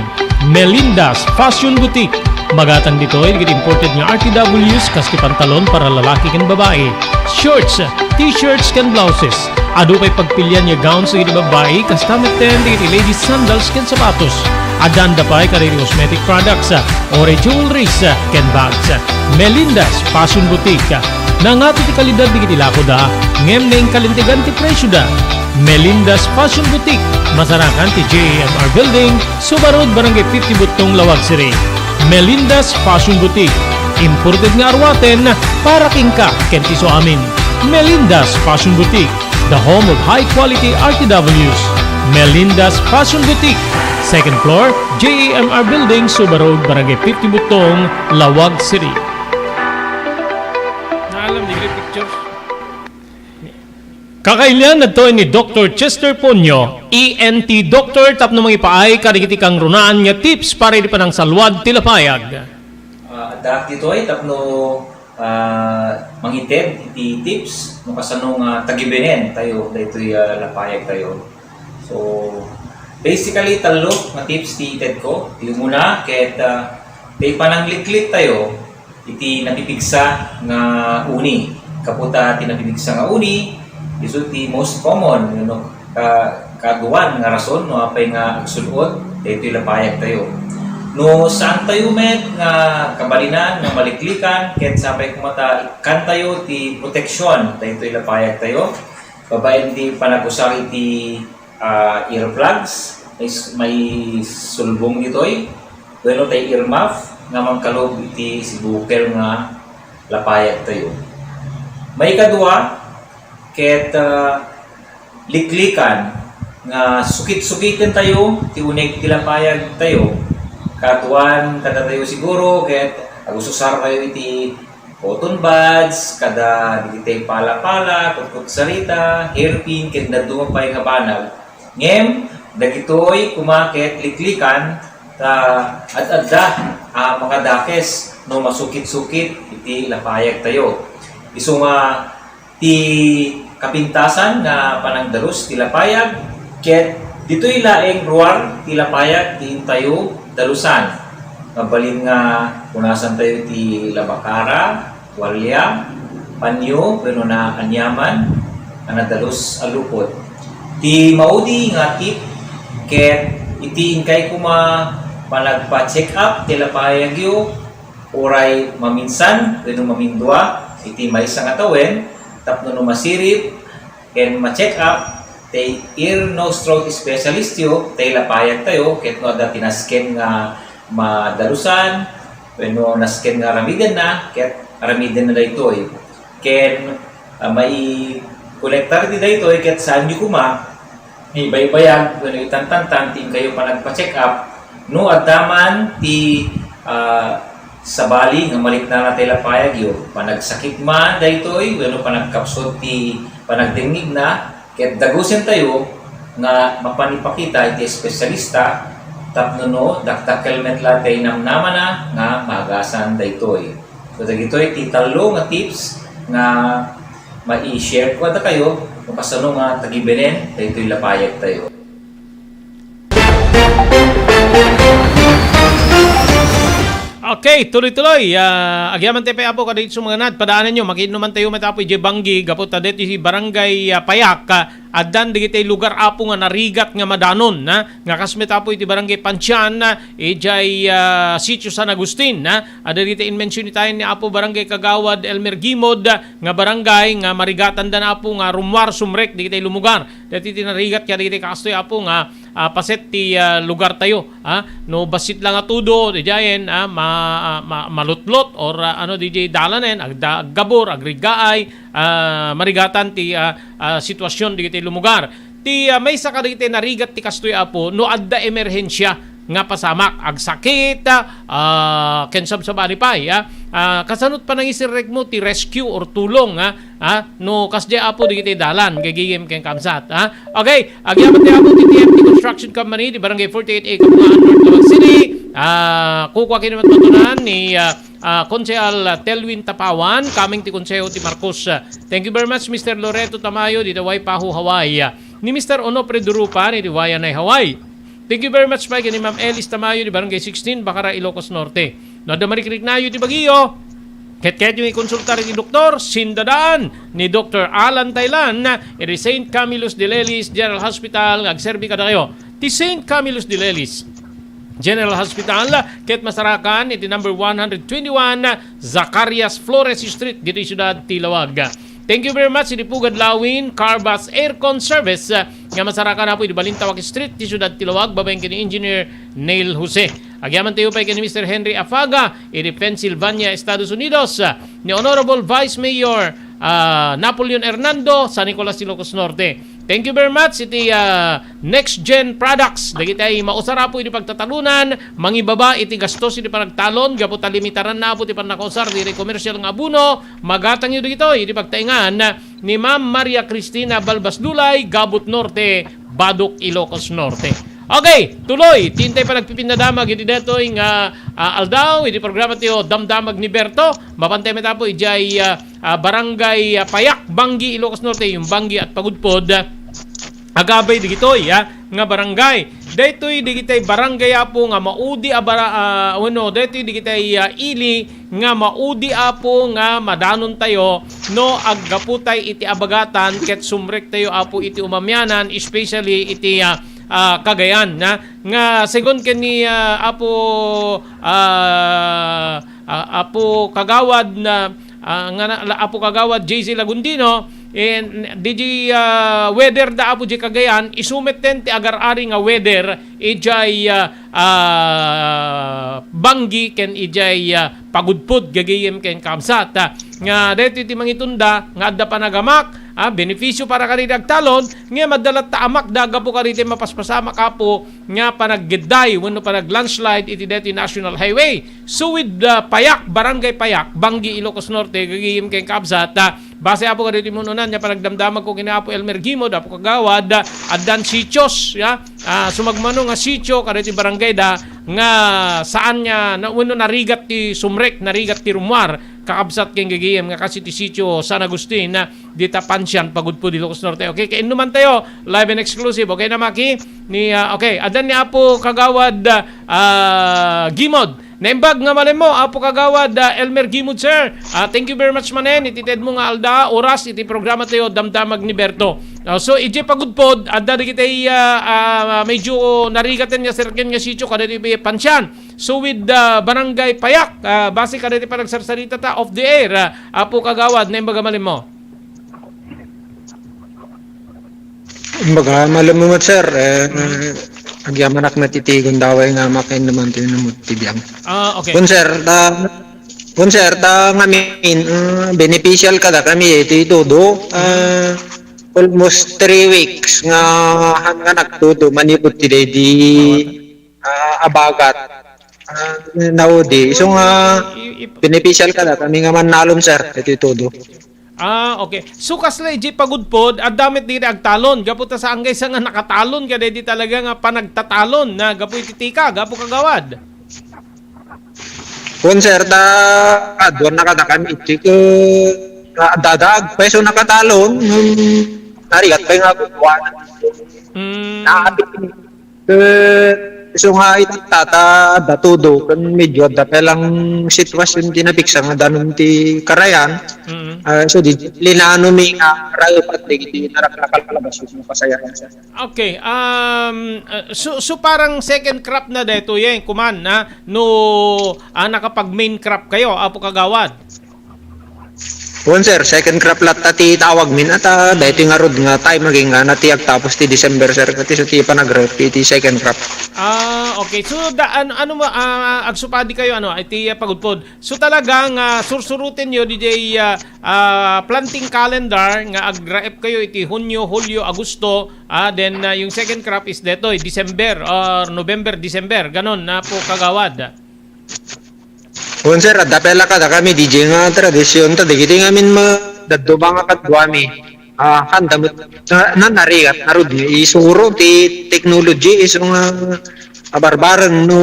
Melinda's Fashion Boutique. Magatang ditoy dagiti imported nga R T Ws kas ti pantalon para lalaki ken babbai, shorts, t-shirts ken blouses. Adu pay pagpilian nga gowns dagiti babbai, kasta metten dagiti ladies sandals ken sapatos. Addaanda pay kadagiti cosmetic products, uray jewelries, ken bags. Melinda's Fashion Boutique. Nangato ti kalidad dagiti lakoda, ngem naingkalintegan ti presioda. Melinda's Fashion Boutique, masarakan ti J A M R Building, Suba Road, Barangay fifty Butong, Laoag City. Melinda's Fashion Boutique. Imported nga aruaten para kenka ken ti suamin. Melinda's Fashion Boutique, the home of high quality R T Ws. Melinda's Fashion Boutique, second floor, J A M R Building, Suba Road, Barangay fifty Butong, Laoag City. Naalam, di pictures. Kakailian adtoy ni Doktor Chester Ponyo, E N T doctor, tapno mangipaay kadagiti kangrunaan nga tips para iti panangsalwad ti lapayag. Ah, addaak ditoy tapno, ah, mangited iti tips no kasano nga tagibenen tayo daytoy, ah, lapayag tayo. So, basically, tallo nga tips ti itedko. Ti umuna, ket, ah, ti panangliklik tayo iti napipigsa nga uni. Gapu ta ti napipigsa nga uni, isu ti most common, you know, ka-, kaduan nga rason no apay nga agsul-ot daytoy lapayag tayo. No saan tayo met nga kabalinan nga maliklikan, ket sapay koma ta ikkan tayo ti proteksyon daytoy lapayag tayo, babaen ti panagusar iti ah, earplugs, may s-, may sulbong ditoy. Wenno tay earmuff nga mangkalub iti sibukel nga lapayag tayo. Maikadua, ket, ah, liklikan nga sukit-sukiten tayo ti uneg ti lapayag tayo. Kaduan kadatayo siguro, ket agususar tayo iti cotton buds, kada dagiti pala-pala, kutkutsarita, hairpin, ken dadduma pay nga banag. Ngem, dagitoy koma ket liklikan ta ad-adda a makadakes no masukit-sukit iti lapayag tayo. Isu nga ti kapintasan nga panangdalus ti lapayag, ket ditoy laeng ruar ti lapayag ti intayo dalusan. Mabalin nga punasan tayo ti labakara, tualya, panyo, wenno naaniaman a nadalus a lupot. Ti maudi nga tip ket iti inkay koma panagpa-check up ti lapayagyo, uray maminsan wenno mamindua iti maysa nga tawen, tapno no masirib ken ma-check up, tay ear, nose, throat specialist yo, tay lapayag tayo, ket no adda ti nasken nga madalusan, wenno nasken nga aramidenna, ket aramidenna daytoy. Ken, ah, maikolektar ti daytoy, ket saanyo koma ibaybayag wenno itantantan ti inkayo panagpa-check up no adda man ti, ah, sabali nga maliknana tay lapayagyo, panagsakit man daytoy wenno panagkapsut ti panagdengngegna, ket dagusentayo nga mapan ipakita iti espesyalista tapno no dakdakkel met la ti namnamana nga maagasan daytoy. So, dagitoy ti tallo nga tips nga mai-share ko kadakayo no kasano nga tagibenen daytoy lapayag tayo. Okay, tuloy-tuloy. Ah, agyaman tayo pay, Apo, kadagiti sumanganad, padaananyo, makiinnuman tayo met, Apo, idiay banggi, gapu ta deti barangay, ah, Payak, ah, addan dagiti lugar, Apo, nga narigat nga madanon, ha? Nga kas met, Apo, iti barangay Pantian, ah, idiay, ah, Sitio San Agustin, ha? Adda dagiti inmensiyon itayen ni Apo Barangay Kagawad Elmer Gimod, ah, nga barangay nga marigatanda na, Apo, nga rummuar, sumrek dagiti lumugar. Deti ti narigat kadagiti kastoy, Apo, nga, ah, paset ti, ah, lugar tayo, ha? No bassit la nga tudo, didiayen, ah, ma-, ah, ma-, malutlot or, ah, ano, didiay dalanen, agda-, aggabur, agriggaay, ah, marigatan ti, ah, ah, sitwasyon dagiti lumugar. Ti, ah, maysa kadagiti narigat ti kastoy, Apo, no adda emerhensia nga pasamak, agsakit, ah, ken sabsabali pay, ah, ah, kasano ti panangisirrekmo ti rescue or tulong, ah, ah, no kasdiay, Apo, dagiti dalan, gagayem ken kabsat, ah. Okay, agyaman ti, Apo, ti T M T Construction Company, di Barangay forty-eight A, Kabungaan, North Laoag City. Ah, kukua ken ni Matutunan ni, ah, ah, Konsehal, ah, Telwin Tapawan, coming ti Konseho ti Marcos. Ah, thank you very much, Mister Loreto Tamayo, dita Waipahu, Hawaii. Ah, ni Mister Onofre Durupa, ni Waianae, Hawaii. Thank you very much pay ken ni Ma'am Elis Tamayo, di Barangay sixteen, Bacara, Ilocos Norte. No adda marikriknayo iti bagyo, ket kayatyo nga ikonsultar iti doktor, sindadaan ni Doktor Alan Taylan, iti Saint Camillus de Lelis General Hospital nga agserbi kadakayo. Ti Saint Camillus de Lelis General Hospital, ket masarakan iti number one hundred twenty-one Zacarias Flores Street, ditoy siudad ti Laoag. Thank you very much iti Pugad Lawin Carbass Aircon Service, ah, nga masarakan, Apo, iti Balintawak Street, ti siudad ti Laoag, babaen ken ni Engineer Neil Jose. Agyaman tayo pay ken ni Mister Henry Afaga, iti Pennsylvania, Estados Unidos, ah, ni Honorable Vice Mayor, ah, Napoleon Hernando, San Nicolas, Ilocos Norte. Thank you very much iti, ah, Next Gen Products. Dagiti mausar, Apo, iti pagtatalunan, mangibaba iti gastos iti panagtalon, gapu ta limitaranna, Apo, ti pannakausar iti komersial nga abono, magatangyo dagitoy iti pagtaengan ni Ma'am Maria Cristina Balbas Dulay, Gabut Norte, Badoc, Ilocos Norte. Okay, tuloy, ti intay panagpipinnadamag iti daytoy nga, ah, aldaw, iti programa tayo, Damdamag ni Berto. Mapantay met, Apo, idiay, ah, ah, Barangay, ah, Payak, Banggi, Ilocos Norte, yung Banggi at Pagudpod, ah, agabay digitoy, ah, nga barangay. Daytoy digitay barangay, Apo, nga maudi a bara-, ah, wenno, daytoy digitay, ah, ili nga maudi, Apo, nga madanon tayo no aggapu tay iti abagatan ket sumrek tayo, Apo, iti umamianan, especially iti, ah, ah, Cagayan, na, nga segun ken ni, ah, Apo, ah, ah, Apo Kagawad na, ah, nga na, la-, Apo Kagawad J C Lagundino, eh, n-, didi, ah, weather da, Apo, di Cagayan, isu met ten ti agar-ari nga weather, ijay, ah, ah, Banggi ken ijay, ah, Pagudpod, gagayem ken kabsat, ah, nga daytoy ti mangitunda nga adda panagamak, ah, benepisyo para kadagiti agtalon, nga madala ta amak da gapu kadagiti mapaspasamak, Apo, nga panaggeday wenno panaglandslide iti daytoy National Highway. So with, ah, Payak, Barangay Payak, Banggi, Ilocos Norte, gagayem ken kabsat, ah, base, Apo, kadagiti mun-unan nga panagdamdamag ko ken ni Apo Elmer Gimod, Apo Kagawad, ah, addan sitios, ya, ah, sumagmamano nga sitio kadagiti barangay da nga saan nga na, wenno narigat ti sumrek, narigat ti rummuar, kakabsat ken gagayem nga kas iti sitio San Agustin, ah, dita Pantian, Pagudpod, Ilocos Norte. Okay, kainnuman tayo, live and exclusive. Okay na, Maki? Ni, ah, okay, addan ni Apo Kagawad, ah, Gimod. Naimbag nga malemmo, Apo Kagawad, ah, Elmer Gimod, sir. Ah, thank you very much manen iti tedmo nga alda, oras iti programa tayo, Damdamag ni Berto. Ah, so, ijay Pagudpod, adda dagiti, ah, ah, medyo narigaten nga serken nga sitio, kada iti Pantian. So, with, ah, Barangay Payak, ah, base kada iti panagsarsarita ta off the air, ah, Apo Kagawad, naimbag nga malemmo. Kumbaga, malem met, sir, eh, agyamanak met iti gundaway nga makainnuman ti inumot ti biang. Ah, okay. Kun, sir, ta, kun, sir, ta ngamin, ah, beneficial kadakami iti todo. Ah, almost three weeks nga, nga nagtudo manipud ti daydi, ah, abagat. Ah, naudi. So nga, i-, i-, beneficial kadakami nga mannalon, sir, iti todo. Ah, okay. So, kasla iti pagudpod, adda met diri agtalon. Gapu ta saan nga nakatalon, kadaydi talaga nga panagtatalon na gapu iti tika, gapu kagawad. Kun, sir, ta, aduan na kadakami iti ke, ah, dadag, pay so nakatalon, hmm, narigat pay nga agudwan. Mm. Na, Eh, isu nga itatta ta adda todo ken medyo adda pay lang sitwasyon ti napigsa nga danum ti karayan. Mm. Ah, so di linano mi nga raepat dagiti naraknak a labasyon nga pasayakan, sir. Okay, um, uh, so, so parang second crop na daytoy, eh, kuman, na no, ah, nakapag main crop kayo, Apo Kagawad? Wen, sir, second crop latta ti tawag min, at, ah, daytoy ngarud nga time agingga na ti agtapos ti December, sir, ket isu ti panagrep iti second crop. Ah, okay. So, da-, ano, ano mo, ah, agsupadi kayo, ano, iti, ah, pagudpod. So, talaga nga sursurutenyo didiay, ah, ah, planting calendar nga agraep kayo iti Hunyo, Hulyo, Agosto, ah, then, ah, yung second crop is detoy, December or November, December, ganon, Apo Kagawad. Wen, sir, adda pay la kadakami didiay nga tradisyon ta dagiti ngamin madadduma nga kaduami. Ah, kanda met na, na narigat ngarud nga isuro ti technology isu nga abarbareng no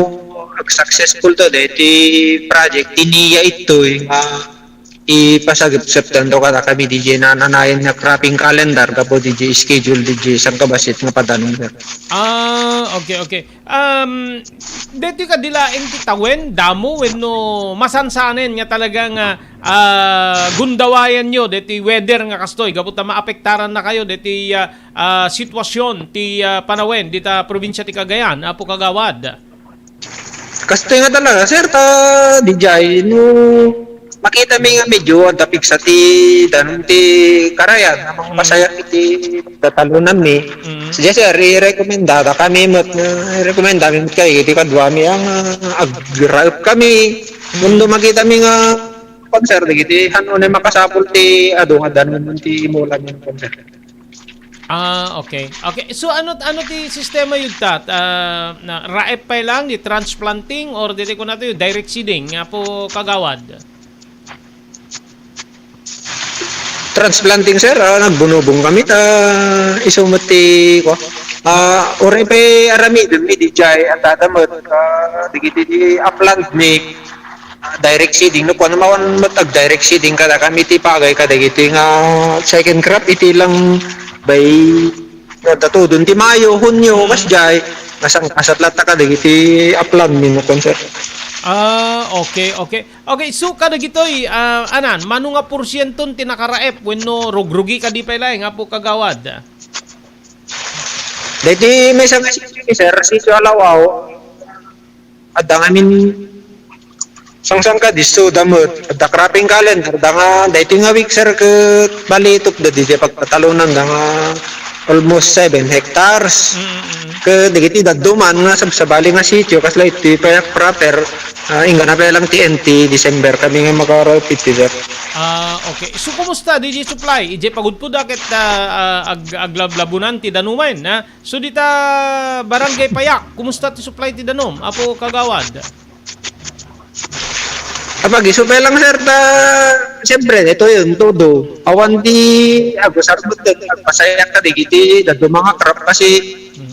ag-successful to daytoy project, ti niya itoy nga ipasagepsepdan to kadakami didiay nananayon nga cropping calendar gapu didiay schedule didiay sangkabassit nga padanum, sir. Ah, okay, okay. Um, daytoy kadi laeng ti tawen, damo wenno masansanen nga talaga nga, ah, gundawayanyo daytoy weather nga kastoy, gapu ta maapektaran na kayo daytoy, ah, ah, sitwasyon ti, ah, panawen dita probinsia ti Cagayan, Apo Kagawad? Kastoy nga talaga, sir, ta didiay no makita mi nga medyo adda pigsa ti danum ti karayan nga mangpasayak iti tatalonanmi. Mm. Sadiay, sir, irekomendada kami met nga, irekomenda mi met kay iti kaduami nga agraep kami. Wenno makita mi nga, kuan, sir, dagiti han unay makasapul ti adu nga danum ti imulan, kuan, sir. Ah, okay. Okay. So, ano, ano ti sistema yun, Tat? Ah, na, raep pay lang, di transplanting or dili ko na to, direct seeding, nga po, Kagawad? Transplanting, sir, ah, nagbunubong kami ta isu met ti, ko, ah, uray pay aramiden mi, di jay, at tatamet, ah, digiti di upland mi, ah, direct seeding, no, kuwan, mawan met ag direct seeding kada kami ti pagay kadagiti nga second crop, iti lang bay, no, datudon ti Mayo, Hunyo, kas jay, nasangkasat latta kadagiti upland mi, no, kuwan, sir. Ah, okay, okay. Okay, so kadagitoy, ah, anan, mano nga porsienton ti nakaraep wenno rugrugi kadi pay laeng, Apo Kagawad? Daytoy maysa nga sitio, sir, Sitio Alawao. Adda ngamin sangsangkad isu da met. Adda cropping calendar, adda nga daytoy nga week, sir, ket bali itupda didiay pagpatalonan da nga almost seven hectares. Mm, mm. Ket dagiti dadduman nga sabsabali nga sitio, kasla iti pay a proper, ah, inggana pay lang ti N T December kami nga makaraep iti, sir. Ah, okay. So, kumusta didiay supply? Idiay pagudpod a ket, ah, ah, ag-, aglablabunan ti danumen, ha? So, dita Barangay Payak, kumusta ti supply ti danum, Apo Kagawad? Apag-isu pay lang, sir, ta, siyempre, ito yun, todo. Awan di, agusar mo din, agpasayak ka, digiti, daduma nga crop kasi,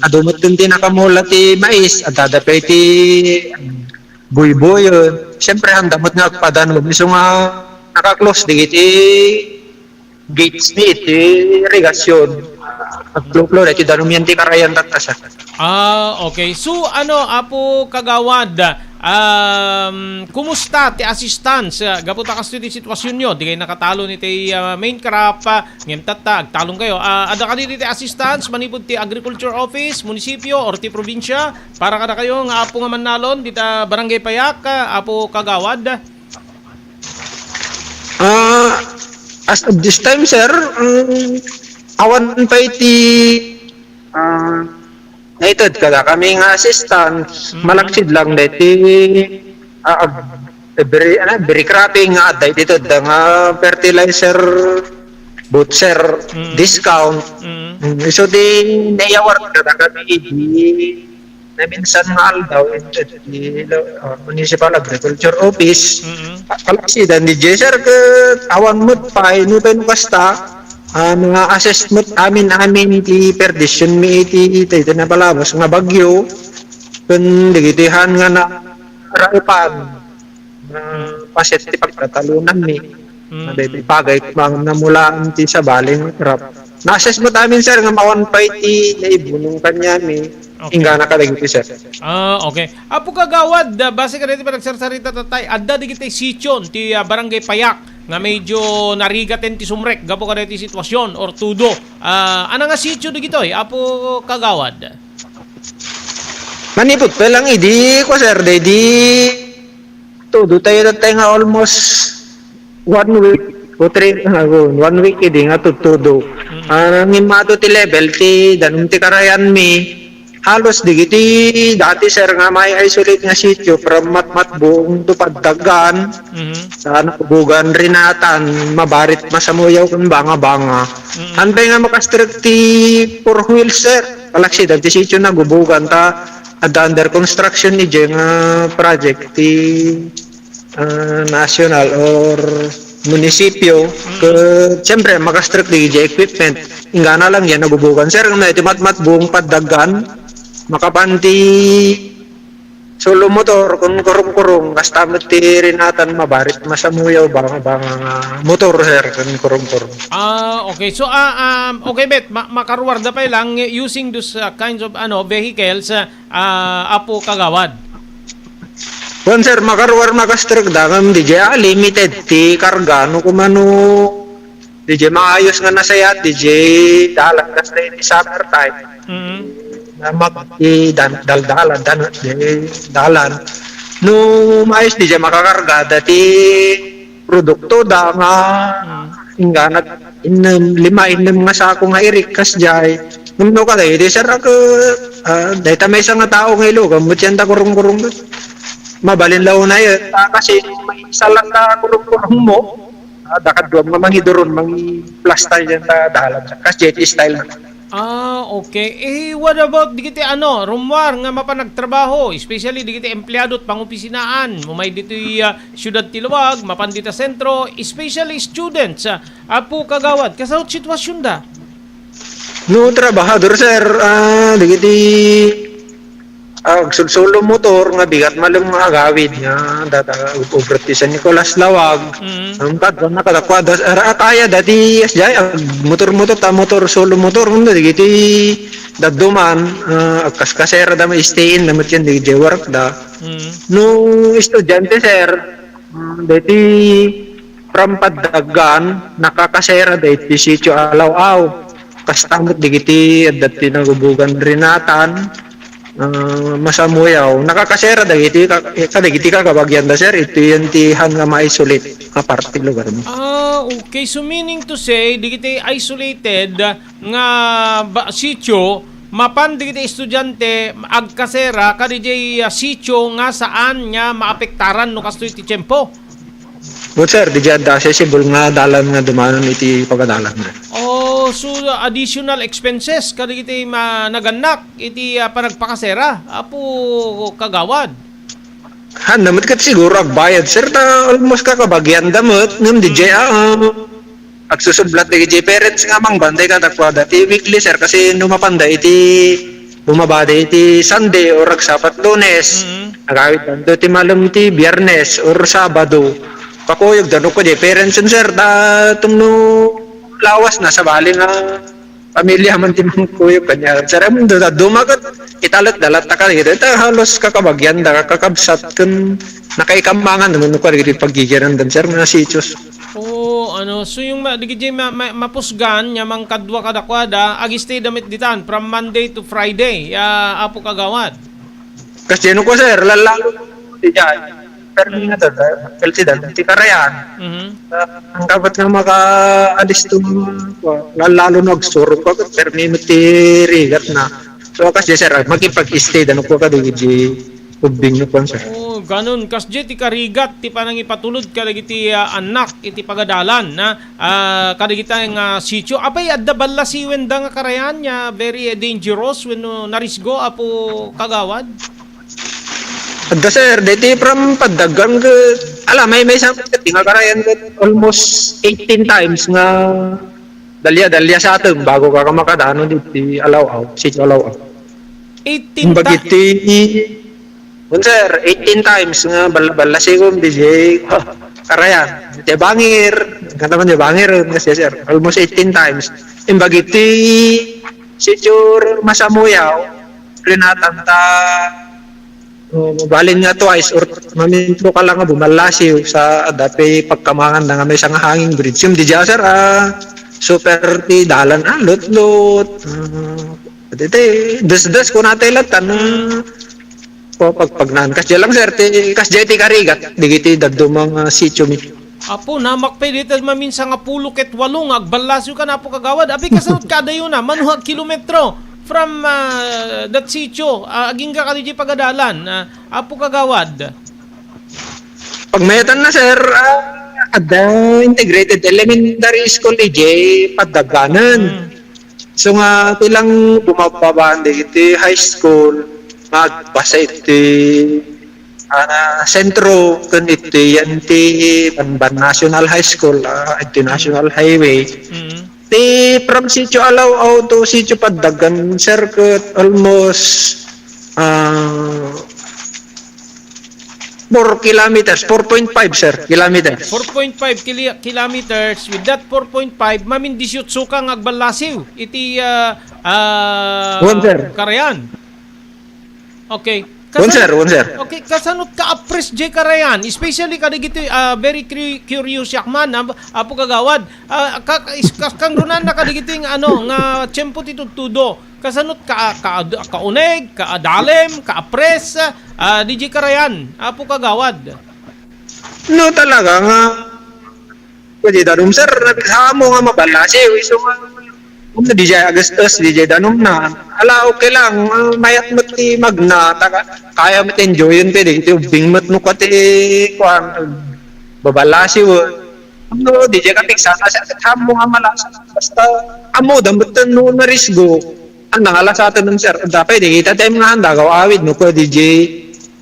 adu mo din ti nakamula ti mais, at dada pay ti, um, buybuyon. Siyempre, handa mo nga agpadanum. Isu nga, naka-close, digiti, gates ni iti irigasyon. Agpluplo, daytoy danum yan ti karayan tatta, sir. Ah, okay. So, ano, Apo Kagawad, um, kumusta ti assistance? Ah, gapu ta kastoy ti sitwasyonyo, di kayo nakatalon iti, ah, main crop, ah, ngem tatta, agtalon kayo. Ah, adda kadi ti assistance manipud ti Agriculture Office, munisipyo, or ti probinsya, para kada kayo nga apo nga mannalon, dita Barangay Payak, ah, Apo Kagawad? Ah, as of this time, sir, um, awan pay ti ah, naited kadakami nga assistance, Mm. malaksid lang deti, ah, ag-, every, ano, every cropping nga adda iti tedda nga fertilizer, butcher, Mm. discount. Mm. Mm, isu ti naiyawar kadakami idi naminsan nga aldaw, iti, ah, Municipal Agriculture Office. Mm. Kalaksidan diay, sir, ket awan met pay, nupay no kasta, ah, mga assessment amin-amin ti perdition mi iti, iti, iti napalabas nga bagyo, ken digiti han nga na-, raipan, nga paset ti pagtatalonanmi. Mm. Daytoy pagayt nga namulaan ti sabali nga crop. Na-assess met amin, sir, nga awan pay ti naibunong kaniami. Okay. Inggana kadagiti, sir. Ah, okay. Apo Kagawad, ah, base kadagiti panagsarsarita tatta, adda digiti sitio ti, ah, Barangay Payak nga medyo narigaten ti sumrek gapu kadagiti sitwasyon or tudo. Ah, ania nga sitio digitoy, Apo Kagawad? Manipud pa lang idi, kua, sir, daydi tudo tayo, tayo nga almost one week o three, ah, one week idi nga tuttudo. Mm. Ah, ngimmato ti level ti danum ti karayanmi. Halos digiti dati, sir, nga may isolate nga sitio from Matmatbong to Paddagan, Mhm. sa Nagubugan, Rinatan, Mabarit, Masamuyaw, ken Banga-Banga. Mm. Hantay nga makastrek ti four wheels, sir. Kalaksidan ti sitio Nagubugan ta adda under construction idiay nga project ti, ah, national or munisipyo. Mm. Ket siyempre, makastrek di idiay equipment. Inggana lang diay Nagubugan, sir, nga iti Matmatbong, Paddagan, makapan ti solo motor, ken kurong-kurong, kasta met ti Rinatan, Mabarit, Masamuyaw, Banga-Banga nga motor, sir, ken kurong-kurong. Ah, okay. So, ah, um, okay, bet, ma-, makaruarda pay lang, using those, ah, kinds of, ano, vehicles, ah, ah, Apo Kagawad? Wen, sir, makaruar, makastrek da, ngem diay, ah, limited ti karga, no, kumano, diay maayos nga nasayat, diay dalan, kasta iti summer time. Mm. Nga mag-, i-, dan-, daldalan, dan-, diay dalan. No, maayos, diay makakarga, dati produkto da nga Mm. inggana innem, lima, innem nga sako nga irik, kasdiay. Ngem no kadagiti, sir, a, ah, dayta maysa nga tao nga ilugan met diay ta kurong-kurong. Mabalin la unay, ah, kasi may isa lang nga kurong-kurong mo, ah, da kaduam nga mangiduron, mangiplasta diay ta dalan. Kasdiay ti style na. Ah, okay. Eh, what about digiti, ano, rummuar nga mapan agtrabaho, especially digiti empleado ti pangopisinaan, umay ditoy, ah, siudad ti Laoag, mapan dita sentro, especially students, ah, Apo Kagawad, kasano ti sitwasionda? No trabahador, sir, ah, dagiti, ah, agsulsulo motor nga bigat malem nga agawid nga data ug-, ubrot ti San Nicolas Laoag. Mm. Ang kadwan na kadakuada, ara, kaya dati, S J I, ag-, motor-motor, ta motor, solo motor, kuno dagiti dadduman, ah, agkaskasera da, ma-stay in da met yan, dagiti work da. Mm. No estudiante, sir, ah, dati from Paddagan, nakakasera da iti sitio Alaw-aw. Kasta met dagiti adda ti Nagubugan, Rinatan, ah, Masamuyaw. Nakakasera dagiti ka-, kadagiti kakabagian da, sir. Ito yan ti han nga ma-isolate nga parte lugar mo. Ah, okay. So, meaning to say, dagiti isolated nga ba-, sitio, mapan dagiti estudiante agkasera kadiay, ah, sitio nga saan nga maapektaran no kastoy ti tiempo? But sir, di dyan accessible nga dalan nga dumanon iti pagadalan na. Oh, so additional expenses kadagiti ma-, nagannak iti, ah, panagpakasera, Apo Kagawad? Han, namet ket siguro agbayad, sir, ta almost kakabagian da met, ngem di jay, ah, agsusublat dagiti parents nga mangbantay kadakuada ti weekly, sir, kasi no mapanda iti, bumabada iti Sunday or agsabat Lunes, Mm. agawid danto ti malem ti Biyernes or Sabado. Kakuyog danto ko di parents, sir, ta tumno lawas na, sabali nga pamilya man ti mangkuyog kaniak. Sir, am, da-, da-, dumagat, italek dalat ta ka, ita halos kakabagian da, kakabsat, ken nakaikamangan naman ko, dagiti paggigiran dan, sir, nga sitios. Oo, ano, so yung ma-, dagiti ma-, ma-, mapusgan, nga mangkadua kadakuada, ag-stay da met ditan, from Monday to Friday, ya, Apo Kagawad. Kasi ano ko, sir, lalalo, di dyan. permi nga da, da, kalsidan, ti karayan. Mhm. Ah, ang kabat nga maka-alis to, ah, lalo no agsurong ka, permi mo ti rigat na. So, kasi, sir, ah, makipag-stay, da no, ko ka, di, di, ubbing no, kwan, sir. Oh, ganun. Kasdiay ti karigat, ti panangipatulod kadagiti, ah, anak, iti pagadalan, na, ah, kadagita nga sitio. Apay, adda ballasiwen da nga karayan, ya, very, eh, dangerous, wenno narisgo, Apo Kagawad? Adda, sir, deti from Paddagan ket, ala, may, may sa-, nga karayan ket almost eighteen times nga dalya, dalya sa atem bago ka makadano diti Alaw-aw, Sitio Alaw-aw. Eighteen Imbag ti-, iti, un, sir, eighteen times nga bal-, ballasiwem, D J, karayan. Ti bangir, kanta man ti bangir, nga siya, sir. Almost eighteen times. Imbag iti Sitio Masamuyaw, rinatan ta, oh, mabalin nga twice or mamintlo ka lang nga bumallasiw sa adda pay pagkamangan na nga may isang hanging bridge. Yung di dya, sir, ah, super ti dalan, ah, lutlot. Ah, dito, eh, des-des ko natay latan, ah, o pagpagnaan. Kasdiay lang, sir, ti, kasdiay ti karigat, digiti dadduma nga sitio mi. Apo, namakpay dita mamin sangapulo ket walo nga agballasiw kan, Apo Kagawad. Abi, kasano kadayona? Mano a kilometro from, ah, that sitio? Ah, agingga kadi di pagadalan, ah, Apo Kagawad. Pagmayatan na, sir, ah, adda Integrated Elementary School, D J, Paddagan. Hmm. So nga, ti lang bumababaan dagiti high school, magbasa iti, ah, sentro, ken iti yan ti Banban National High School, ah, iti National Highway. Mm. Ti from Sitio Alaw-aw to Sitio Paddagan, sir, ket almost, ah, four kilometers, four point five, sir, kilometers. Four point five kili-, kilometers. With that four point five, mamin dieciocho ka nga agballasiw iti, ah, ah, Wen, sir. Karayan. Okay. Wen, sir, wen, sir. Okay, kasanot ka apres jay karayan, especially kadagiti, ah, very curi-, curious yak man, ah, Apo Kagawad. Ah, ka-, is-, ka-, kangrunan na kadagiti nga, ano, nga tiyempo ti tudtudo. Kasanot ka, ka, kauneg, kaadalem, kaapres, ah, D J Karayan, Apo Kagawad. No, talaga nga, pwede danum, sir, nagsamo nga mabalasiw, isu nga, um, D J Augustus, D J danum na. Ala, okay lang, ah, mayat met ti magna, taka, kaya met enjoyen ti, di, ti ubing met no kati, kuan, babalasiw, eh. No, D J Kapigsa, kasi hamo nga malasa. Basta, amo, damutan no narisgo. Ang nangalasatan ng sir, dapat di kita tayo mga handa, gaw awid, no, ko D J.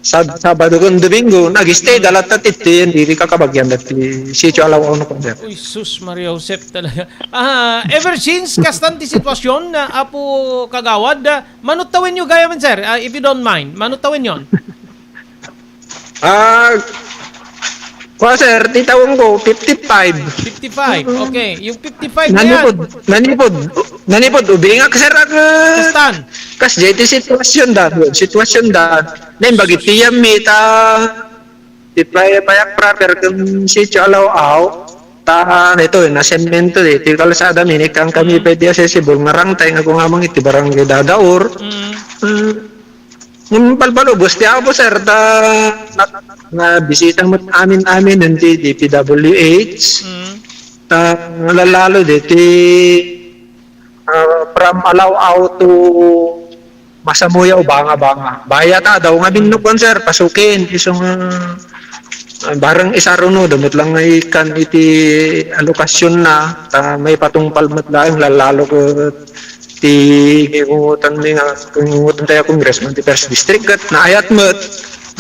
Sab-, Sabado kung Domingo, nag-stay, dalat na titi, yan, diri ka kabagyan, dati, sitio alaw, ano, ko, sir. Uy, sus, Maria Josep talaga. Ah, ever since, kastan ti sitwasyon, na Apo Kagawad, ah, manutawen nyo gaya man, sir, ah, if you don't mind, manutawen yon. Ah, kwa, sir, ti taon ko, fifty-five. Fifty-five, okay. Yung fifty-five na yan. Nanipod, nanipod, nanipod, ubingak, sir, ak, Kastan? Kas, jay ti sitwasyon da, sitwasyon da. Then, bagit ti yam mi, ta, ti pay-, payak proper, kung sitio alaw-aw, ta, ito, na semento, eh, ti kalsada, minikang kami, Mm. pwede accessible, nga rangtay, nga kung amang iti barangay Dadaor. Mm. Mm. Ngem palpalubos ti Apo, sir, ta na, nabisita met amin-amin iti D P W H. Mm. Ta lalalo diti, ah, from Alao-ao to Masamuya o Banga-Banga. Baya ta, daw nga binnukon, sir, pasukin. Isu nga, ah, bareng isaruno, damot lang nga ikan iti alokasyon na, ta may patungpal met laeng lalalo ket ti kingungutan mi nga, kingungutan tayo congressman ti First District, ket naayat met,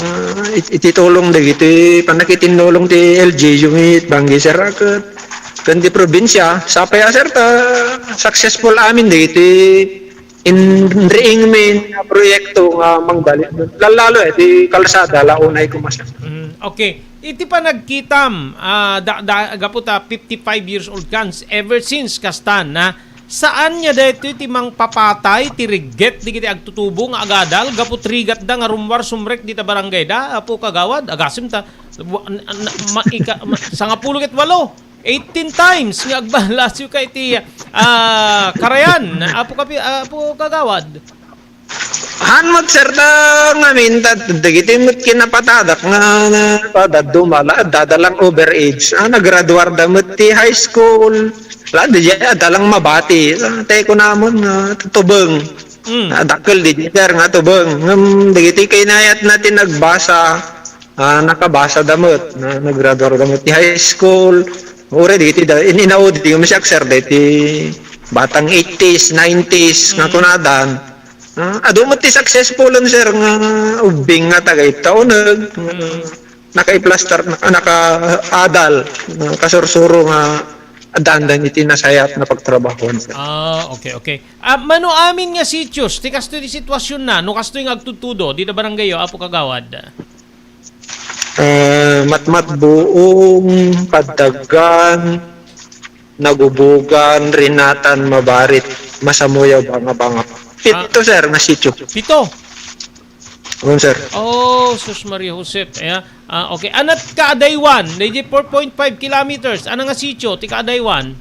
ah, it-, iti tulong dagiti pannakitinnulong ti L G U mi, banggi sir, ket ken ti probinsya, sapay a sir, ta successful amin dagiti inriing mi nga proyekto nga mangbalin. Lallalo, eh, ti kalsada, launay koma, sir. Mm, okay. Iti panagkitam, ah, da, da, gapu ta fifty-five years old kan, ever since kastan, na saan nga daytoy ti mangpapatay ti regget digiti agtutubo nga agadal gapu ti rigatda nga rummuar sumrek dita barangayda, Apo Kagawad, agasem ta, wa-, na, na, ma-, ika-, ma-, sangapulo ket walo, eighteen times nga agbalasiw ka iti, ah, karayan, Apo Kapi-, Apo Kagawad. Han met, sir, ta ngamin, ta dagiti met kinapatadak nga, nga, ta dadduma la, adda lang overage. Ah, nagraduar da met ti high school. La, di adda lang mabati. Ah, te kunamon nga tubeng. Mm. Ah, dakkel di, sir, nga tubeng. Ngem dagiti kinayatna ti nagbasa, ah, nakabasa da met, na, nagraduar da met ti high school. Uray dagiti da, in-, inaudi mo siak, sir, dagiti batang eighties, nineties nga Mm. kunadan. Ah, adu met ti successful, sir, nga ubbing nga taga-itauneg, nga Mm. nakaiplastar, naka-, nakaadal, nakasursuro nga addan iti nasayat nga pagtrabahoan, sir. Ah, okay, okay. Ah, mano amin nga sitios, ti kastoy ti sitwasyon na, no kastoy nga agtudtudo, dita barangay yo, Apo Kagawad? Ah, Matmat Buong, Paddagan, Nagubugan, Rinatan, Mabarit, Masamuyaw, Banga-Banga. Pito, Ah. sir, nga sitio. Pito? Oo, sir. Oh, sus Maria Josep. Ayan. Ah, okay. Anat ka Adaywan, daydi four point five kilometers. Ano nga sitio, ti ka Adaywan?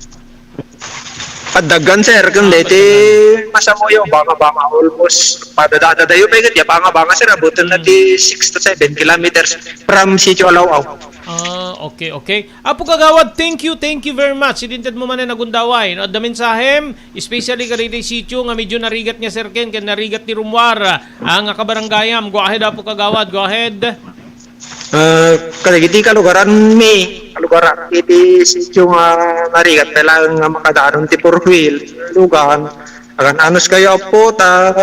Paddagan, sir, kun Ah, daydi Paddagan. Masamuyaw, Banga-Banga, almost padadaan na dayo pa ikat ya Banga-Banga, sir, abutan na Hmm. ti six to seven kilometers from Sitio Alaw-aw. Ah, okay, okay. Apo Kagawad, thank you, thank you very much. Idinted mo man nagundaway, no? Adda mensahem, especially kadaydi sitio nga medyo narigat nga, sir Ken, ken narigat ti rummuar, ah, nga kabarangayam. Go ahead, Apo Kagawad, go ahead. Ah, kadagiti kalugaran mi, kalugaran iti sitio nga narigat, kailangan nga makadanon ti four wheel, lugan, agan anus kayo, Apo, ta,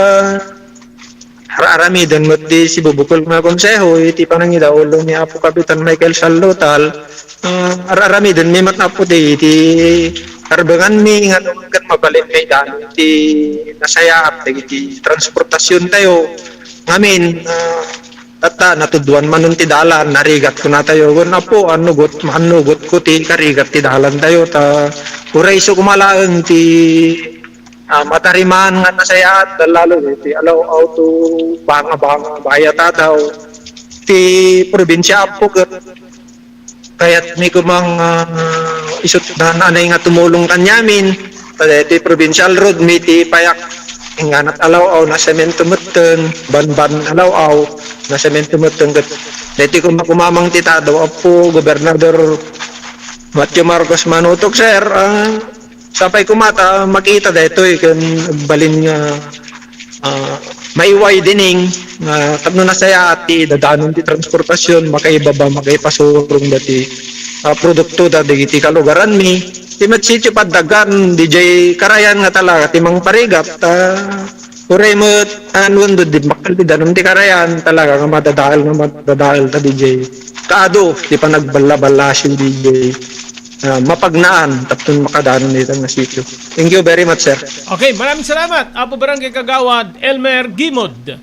ar-aramiden met ti sibubukol nga konseho, iti panangidaulo ni Apo Kapitan Michael Sallotal, ah, ar-aramiden mi met, Apo, ti, iti karbengan mi nga nung ket mabalin nga idanon ti nasayaat dagiti transportasyon tayo. Ngamin, ah, Tatta, natuduan manen ti dalan, narigat kunatayo, wen, "Apo, annugot, maannugotko ti karigat ti dalantayo, ta uray isu koma laeng ti, ah, matariman nga nasayaat, lalo iti Alaw-aw to Banga-Banga, Bayatataw, ti probinsia, Apo, ket kayatmi koma nga, ah, isut' nanay nga tumulong kaniamin. Ta daytoy provincial road mi ti payak. Inganat Alaw-aw, nasemento metten, Banban Alaw-aw, nasemento metten ket daytoy koma kumamang ti tado, Apo Gobernador Matthew Marcos Manutok, sir, ah, sapay koma ta makita daytoy ken agbalin nga, ah, maiwidening, ah, tapno nasayaat ti dadanon ti transportasyon, makaibaba, makaipasurong dati, ah, produkto da dagiti kalugaranmi. Ti met sitio Paddagan, D J Karayan nga talaga ti mangparigat, ah, uray met, ah, nuan do di makal ti danum ti Karayan, talaga nga madadael, nga madadael ta, D J. Kaado ti panagballa-ballasiw, D J. Ah, mapagnaan tapno makadanon dita nga sitio. Thank you very much, sir. Okay, maraming salamat, Apo Barangay Kagawad Elmer Gimod.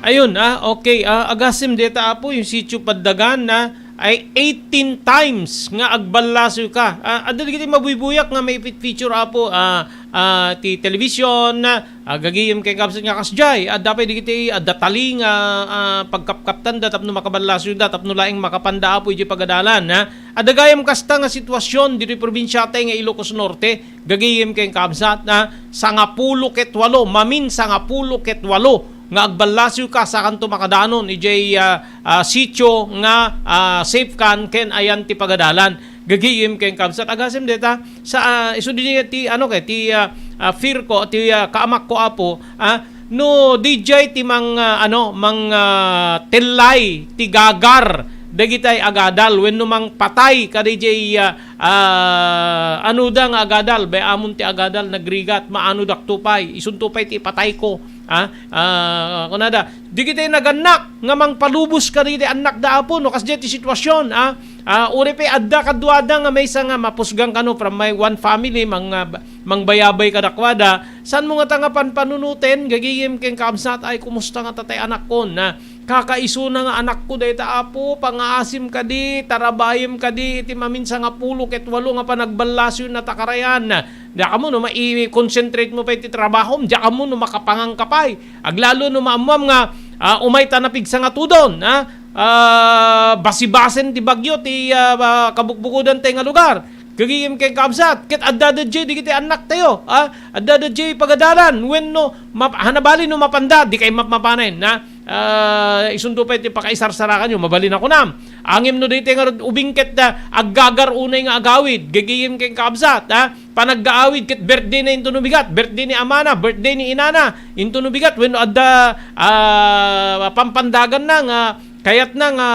Ayun, ah, okay, ah, agasem deta, Apo, yung sitio Paddagan na ay eighteen times nga agballaso ka. Ah, adda dagiti mabuybuyak nga maipit-feature, Apo, ah, ah, ti television, ah, gagayem ken kabsat nga kasdiay, adda pay dagiti adda tali nga, ah, pagkapkaptanda tapno makaballasoda, tapno laeng makapanda, Apo, idiay pagadalan, ha. Adda gayam kasta nga sitwasyon ditoy probinsiatay nga Ilocos Norte, gagayem ken kabsat, ha, sangapulo ket walo, mamin sangapulo ket walo nga agballaso ka sakanto makadanon idiay, ah, ah, sitio nga, ah, safe kan ken ayan ti pagadalan. Gagayem ken kabsat, agasem deta, sa, ah, isu di ti, ano, kay, ti, ah, ah, fear ko, ti, ah, kaamak ko, Apo, ah, no, D J ti mang, ah, ano, mang, ah, tellay, ti gagar, dagitay agadal, wenno mang patay, ka D J, ah, ah, ano da nga agadal, bay amon ti agadal, nagrigat, maano dakto pay, isunto pay ti patay ko, ah, ah, kunada, dagitay nagannak, nga mangpalubos ka dagiti annak da, Apo, no, kasdiay ti sitwasyon, ah, Ah, uri pay adda kaduada nga maysa nga mapusgan kano from my one family, mang-, ah, mangbayabay kadakuada. Saan mo ngata nga panpanunuten, gagayem ken kabsat, ay, kumusta ngata tay anakkon? Na, kakaisuna nga anakko dayta, Apo, pangaasim kadi, tarabayem kadi, iti mamin sangapulo ket walo nga panagballasoyna ta karayan. Diak ammo no mai-concentrate mo pay iti trabahom, diak ammo no makapangan ka pay. Aglalo no maammuam nga, ah, umay ta napigsa nga tudon, ah, ah, basibasen ti bagyo ti, ah, ah, kabukbukodan tay nga lugar. Gagayem ken kabsat, ket adda daydiay dagiti annaktayo, a? Adda daydiay pagadalan, wenno map-, hanabali no mapanda, di kay mapmapanen, na? Ah, isundo pay ti pakaisarsarakannyo, mabalin a kunam. Ngem no daytoy nga ubing ket, ah, aggagar unay nga agawid, gagayem ken kabsat, a? Panaggaawid ket birthday na intono bigat, birthday ni amana, birthday ni inana, intono bigat, wenno adda, ah, pampandaganna nga kayatna nga,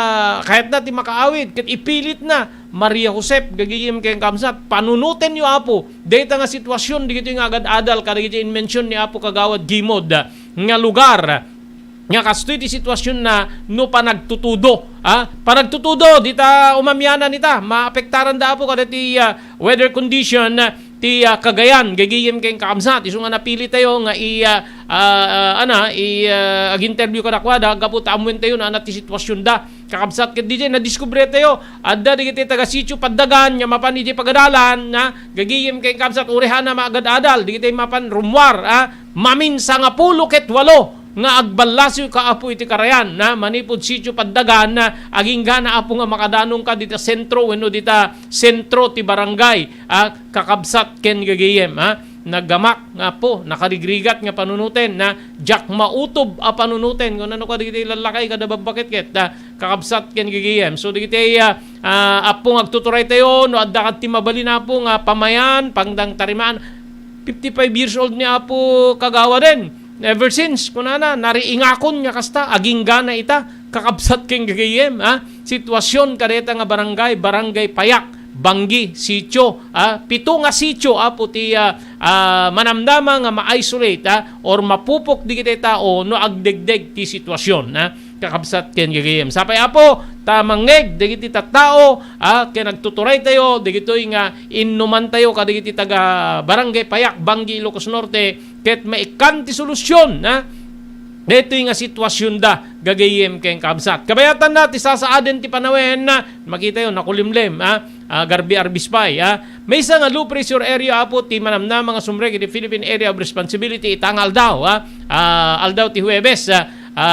kayatna ti makaawid, ket ipilitna, Maria Josep, gagayem ken kabsat, panunotenyo, Apo, dayta nga sitwasyon, dagitoy nga agad-adal, kadagiti inmension ni Apo Kagawad Gimod, nga lugar, nga kastoy ti sitwasyon na no panagtutudo, a? Panagtutudo, dita umamianan ita, maapektaran da, Apo, kadagiti, ah, weather condition, ah, ti, ah, Cagayan, gagayem ken kabsat, isu nga napili tayo nga i, ah, ah, ah, ana, i, ah, ag-interview kadakuada, gapu ta ammoentayo no ania ti sitwasyonda. Kakabsat, ket daydiay nadiskubre tayo, adda dagiti taga-sitio Paddagan nga mapan idiay pagadalan, na, gagayem ken kabsat, uray haanna maagad-adal, dagiti mapan rummuar, a, mamin sangapulo ket walo nga agballasiw kaapo iti karayan, na, manipud sitio Paddagan, na, aginggana, Apo, nga makadanongka dita sentro wenno dita sentro ti barangay, a, kakabsat ken gagayem, a, naggamak nga, Apo, nakarigrigat nga panunoten, na, diak mautob a panunoten, kunana kadi dagiti lallakay kada babbaketket, a, kakabsat ken gagayem. So, dagiti, a, a, Apo, nga agtuturay tayo, no adda kadti mabalin, Apo, nga pamayan, pangdang tarimaan, fifty-five years old ni Apo Kagawaden. Ever since, kunana, nariingakon nga kasta, aginggana ita, kakabsat ken gagayem, a, sitwasyon kadayta nga barangay, Barangay Payak, Banggi, sitio, a, pito nga sitio, Apo, ti, a, a, manamnama nga ma-isolate, a, or mapupok dagiti tao no agdegdeg ti sitwasyon, a, kakabsat ken gagayem. Sapay, Apo, ta mangngeg dagiti tattao, a, ken agtuturay tayo, dagitoy nga innuman tayo kadagiti taga Barangay Payak, Banggi, Ilocos Norte, ket maikkan ti solusyon, a, daytoy nga sitwasyonda, gagayem ken kabsat. Kabayatanna ti sasaaden ti panawen, a, makitayo, nakulimlem, a, a, garbi-arbis pay, a. Maysa nga low pressure area, Apo, ti manamnama nga sumrek iti Philippine Area of Responsibility ita nga aldaw, a, a, aldaw ti Huwebes, a, a,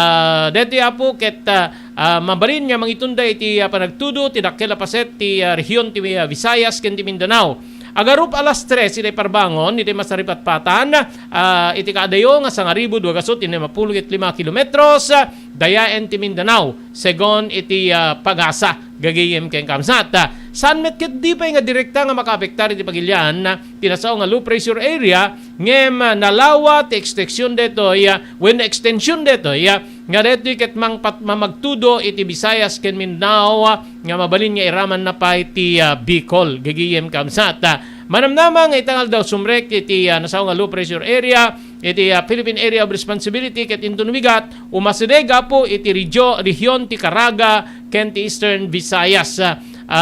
daytoy, Apo, ket, a, a, mabalin nga mangitunda iti, a, panagtudo ti dakkel a paset ti, a, rehiyon ti, a, Visayas ken ti Mindanao. Agarup alas tres iti parbangon iti masaripatpatan, a, iti kaadayo nga sangaribu dua gasut innem a pulo ket lima kilometros, a, dayaen ti Mindanao, segun iti, a, PAGASA, gagayem ken kabsat. A, saan met ket di pay nga direkta nga makaapektar iti pagilian, a, ti nasao nga low pressure area, ngem, a, nalawa ti ekstension daytoy, a, wenno ekstension daytoy, a, nga daytoy ket mangpat-, mamagtudo iti Visayas ken Mindanao, a, nga mabalin nga iramanna pay ti, a, Bicol, gagayem kabsat. A, manamnama nga ita nga aldaw sumrek iti, a, nasao nga low pressure area, iti, a, Philippine Area of Responsibility ket inton bigat, umasideg, Apo, iti regio-, rehiyon ti Caraga ken ti Eastern Visayas. A, a,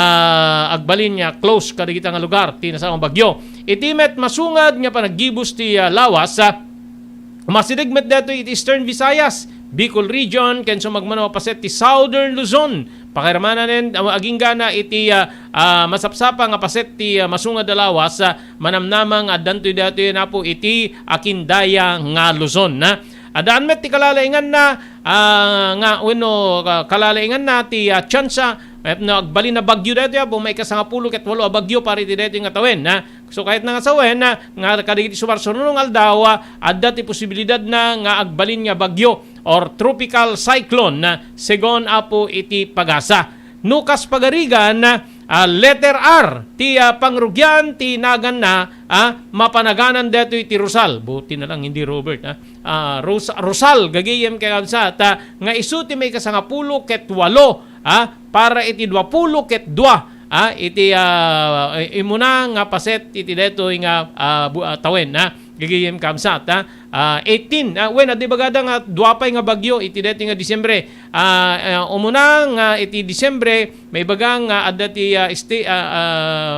agbalin nga close kadagita nga lugar ti nasao nga bagyo. Iti met masungad nga panaggibus ti, a, lawas, a, umasideg met daytoy iti Eastern Visayas, Bicol Region, ken sumagmamano a paset ti Southern Luzon. Pakairamanen, a, aginggana iti, a, a, masapsapa nga paset ti, a, masungad a lawas, a, manamnama nga addantoy daytoy, Apo, iti Akindaya nga Luzon, a. Addaan met ti kalalainganna, a, nga, wenno, a, kalalainganna ti, a, tsansa, a, no agbalin a bagyo daytoy, Apo, maikasangapulo ket walo a bagyo para iti daytoy nga tawen, a. So, kayatna nga sawen, a, nga kadagiti sumarsuruno nga aldaw, a, adda ti posibilidadna nga agbalin nga bagyo or tropical cyclone, a, segun, Apo, iti PAGASA. No kas pagarigan, a, letter R ti, a, pangrugian ti naganna, a, mapanaganan daytoy ti Rosal. Buti na lang hindi Robert, a. A, Ros-, Rosal, gagayem ken kabsat, a, nga isu ti maikasangapulo ket walo, a, para iti duapulo ket dua, a, iti, a, imuna nga paset iti daytoy nga, a, bu-, a, tawen, a, gagayem kabsat, a, a, eighteen, a, wen, adda ibagada nga dua pay nga bagyo iti daytoy nga Disyembre. A, a, umuna nga iti Disyembre, maibaga nga adda ti, a, sti-, a, a,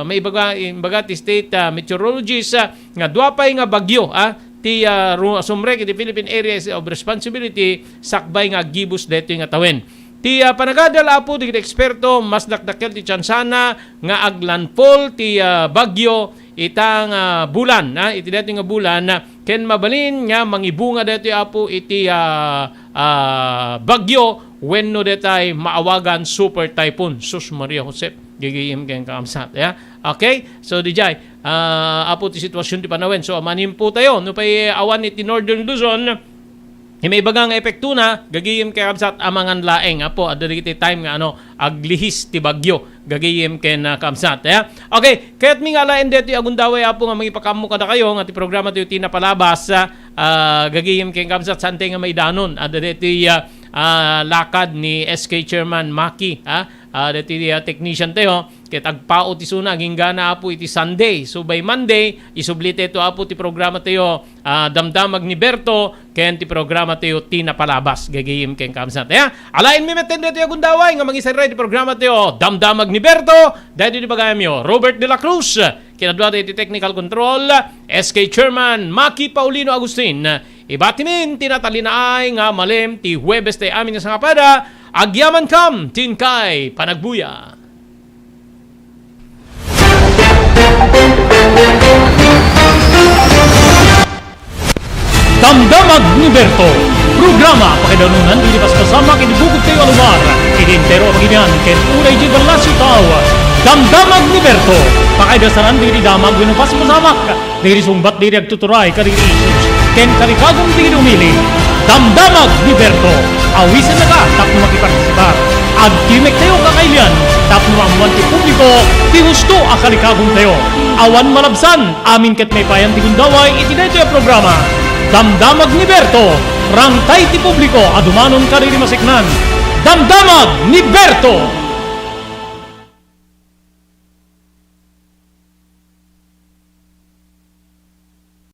maibaga, imbaga ti state, a, meteorologist, a, nga dua pay nga bagyo, a, ti, a, ru-, sumrek iti Philippine Areas of Responsibility sakbay nga aggibus daytoy nga tawen. Ti, a, panagadal, Apo, dagiti eksperto, mas dakdakkel ti tsansana nga aglandfall ti, a, bagyo ita nga bulan, a, iti daytoy nga bulan, a, ken mabalin nga mangibunga daytoy, Apo, iti, a, a, bagyo wenno daytay maawagan super typhoon. Sus Maria Josep, gigim ken kaamsat, a. Okay? So, dijay, ah, apo ti sitwasyon ti panawen. So, amanimpo tayo. No pay awan iti Northern Luzon, ti maibaga nga epektona, gagayem ken kabsat, amangan laeng, apo, adda dagiti time nga, ano, aglihis ti bagyo, gagayem ken, ah, kabsat, ya. Okay, kayatmi nga alaen daytoy a gundaway, apo, nga mangipakaammo kadakayo, nga ti programa tayo ti napalabas, ah, gagayem ken kabsat, saan tayo nga maidanon? Adda daytoy, ah, ah, lakad ni S K Chairman Maki, ah, ah, daytoy, ah, technician tayo, ket agpao ti suna, aginggana, apo, iti Sunday. So, by Monday, isubli tayo, apo, ti programa tayo, ah, Damdamag ni Berto, ken ti programa tayo ti napalabas, gagayem ken kabsat. Aya, alaenmi met daytoy a gundaway nga mangisarray ti programa tayo, Damdamag ni Berto, daytoy ti bagayamyo, Robert de la Cruz, kinadua tayo ti technical control, S K Chairman Maki Paulino Agustin. Ibatimin ti natalinaay nga malem ti Huwebes tayo amin nga sangapada, agyamankam, ti inkay panagbuya. Damdamag ni Berto, programa pakaidanunan iti paspasamak iti bukod tayo a lugar, iti entero a baginian, ken unay di ballasiw tao. Damdamag ni Berto, pakaidasanan iti damag wenno paspasamak, dagiti sungbat dagiti agtuturay kadagiti issues ken kalikagum dagiti umili. Damdamag ni Berto, awisennaka tapno makipartisipar. Agtimek tayo kakailian tapno maammuan ti publiko ti husto a kalikagum tayo. Awan malabsan, amin ket maipayan ti gundaway iti daytoy a programa. Damdamag ni Berto, rangtay ti publiko a dumanon kadagiti maseknan. Damdamag ni Berto!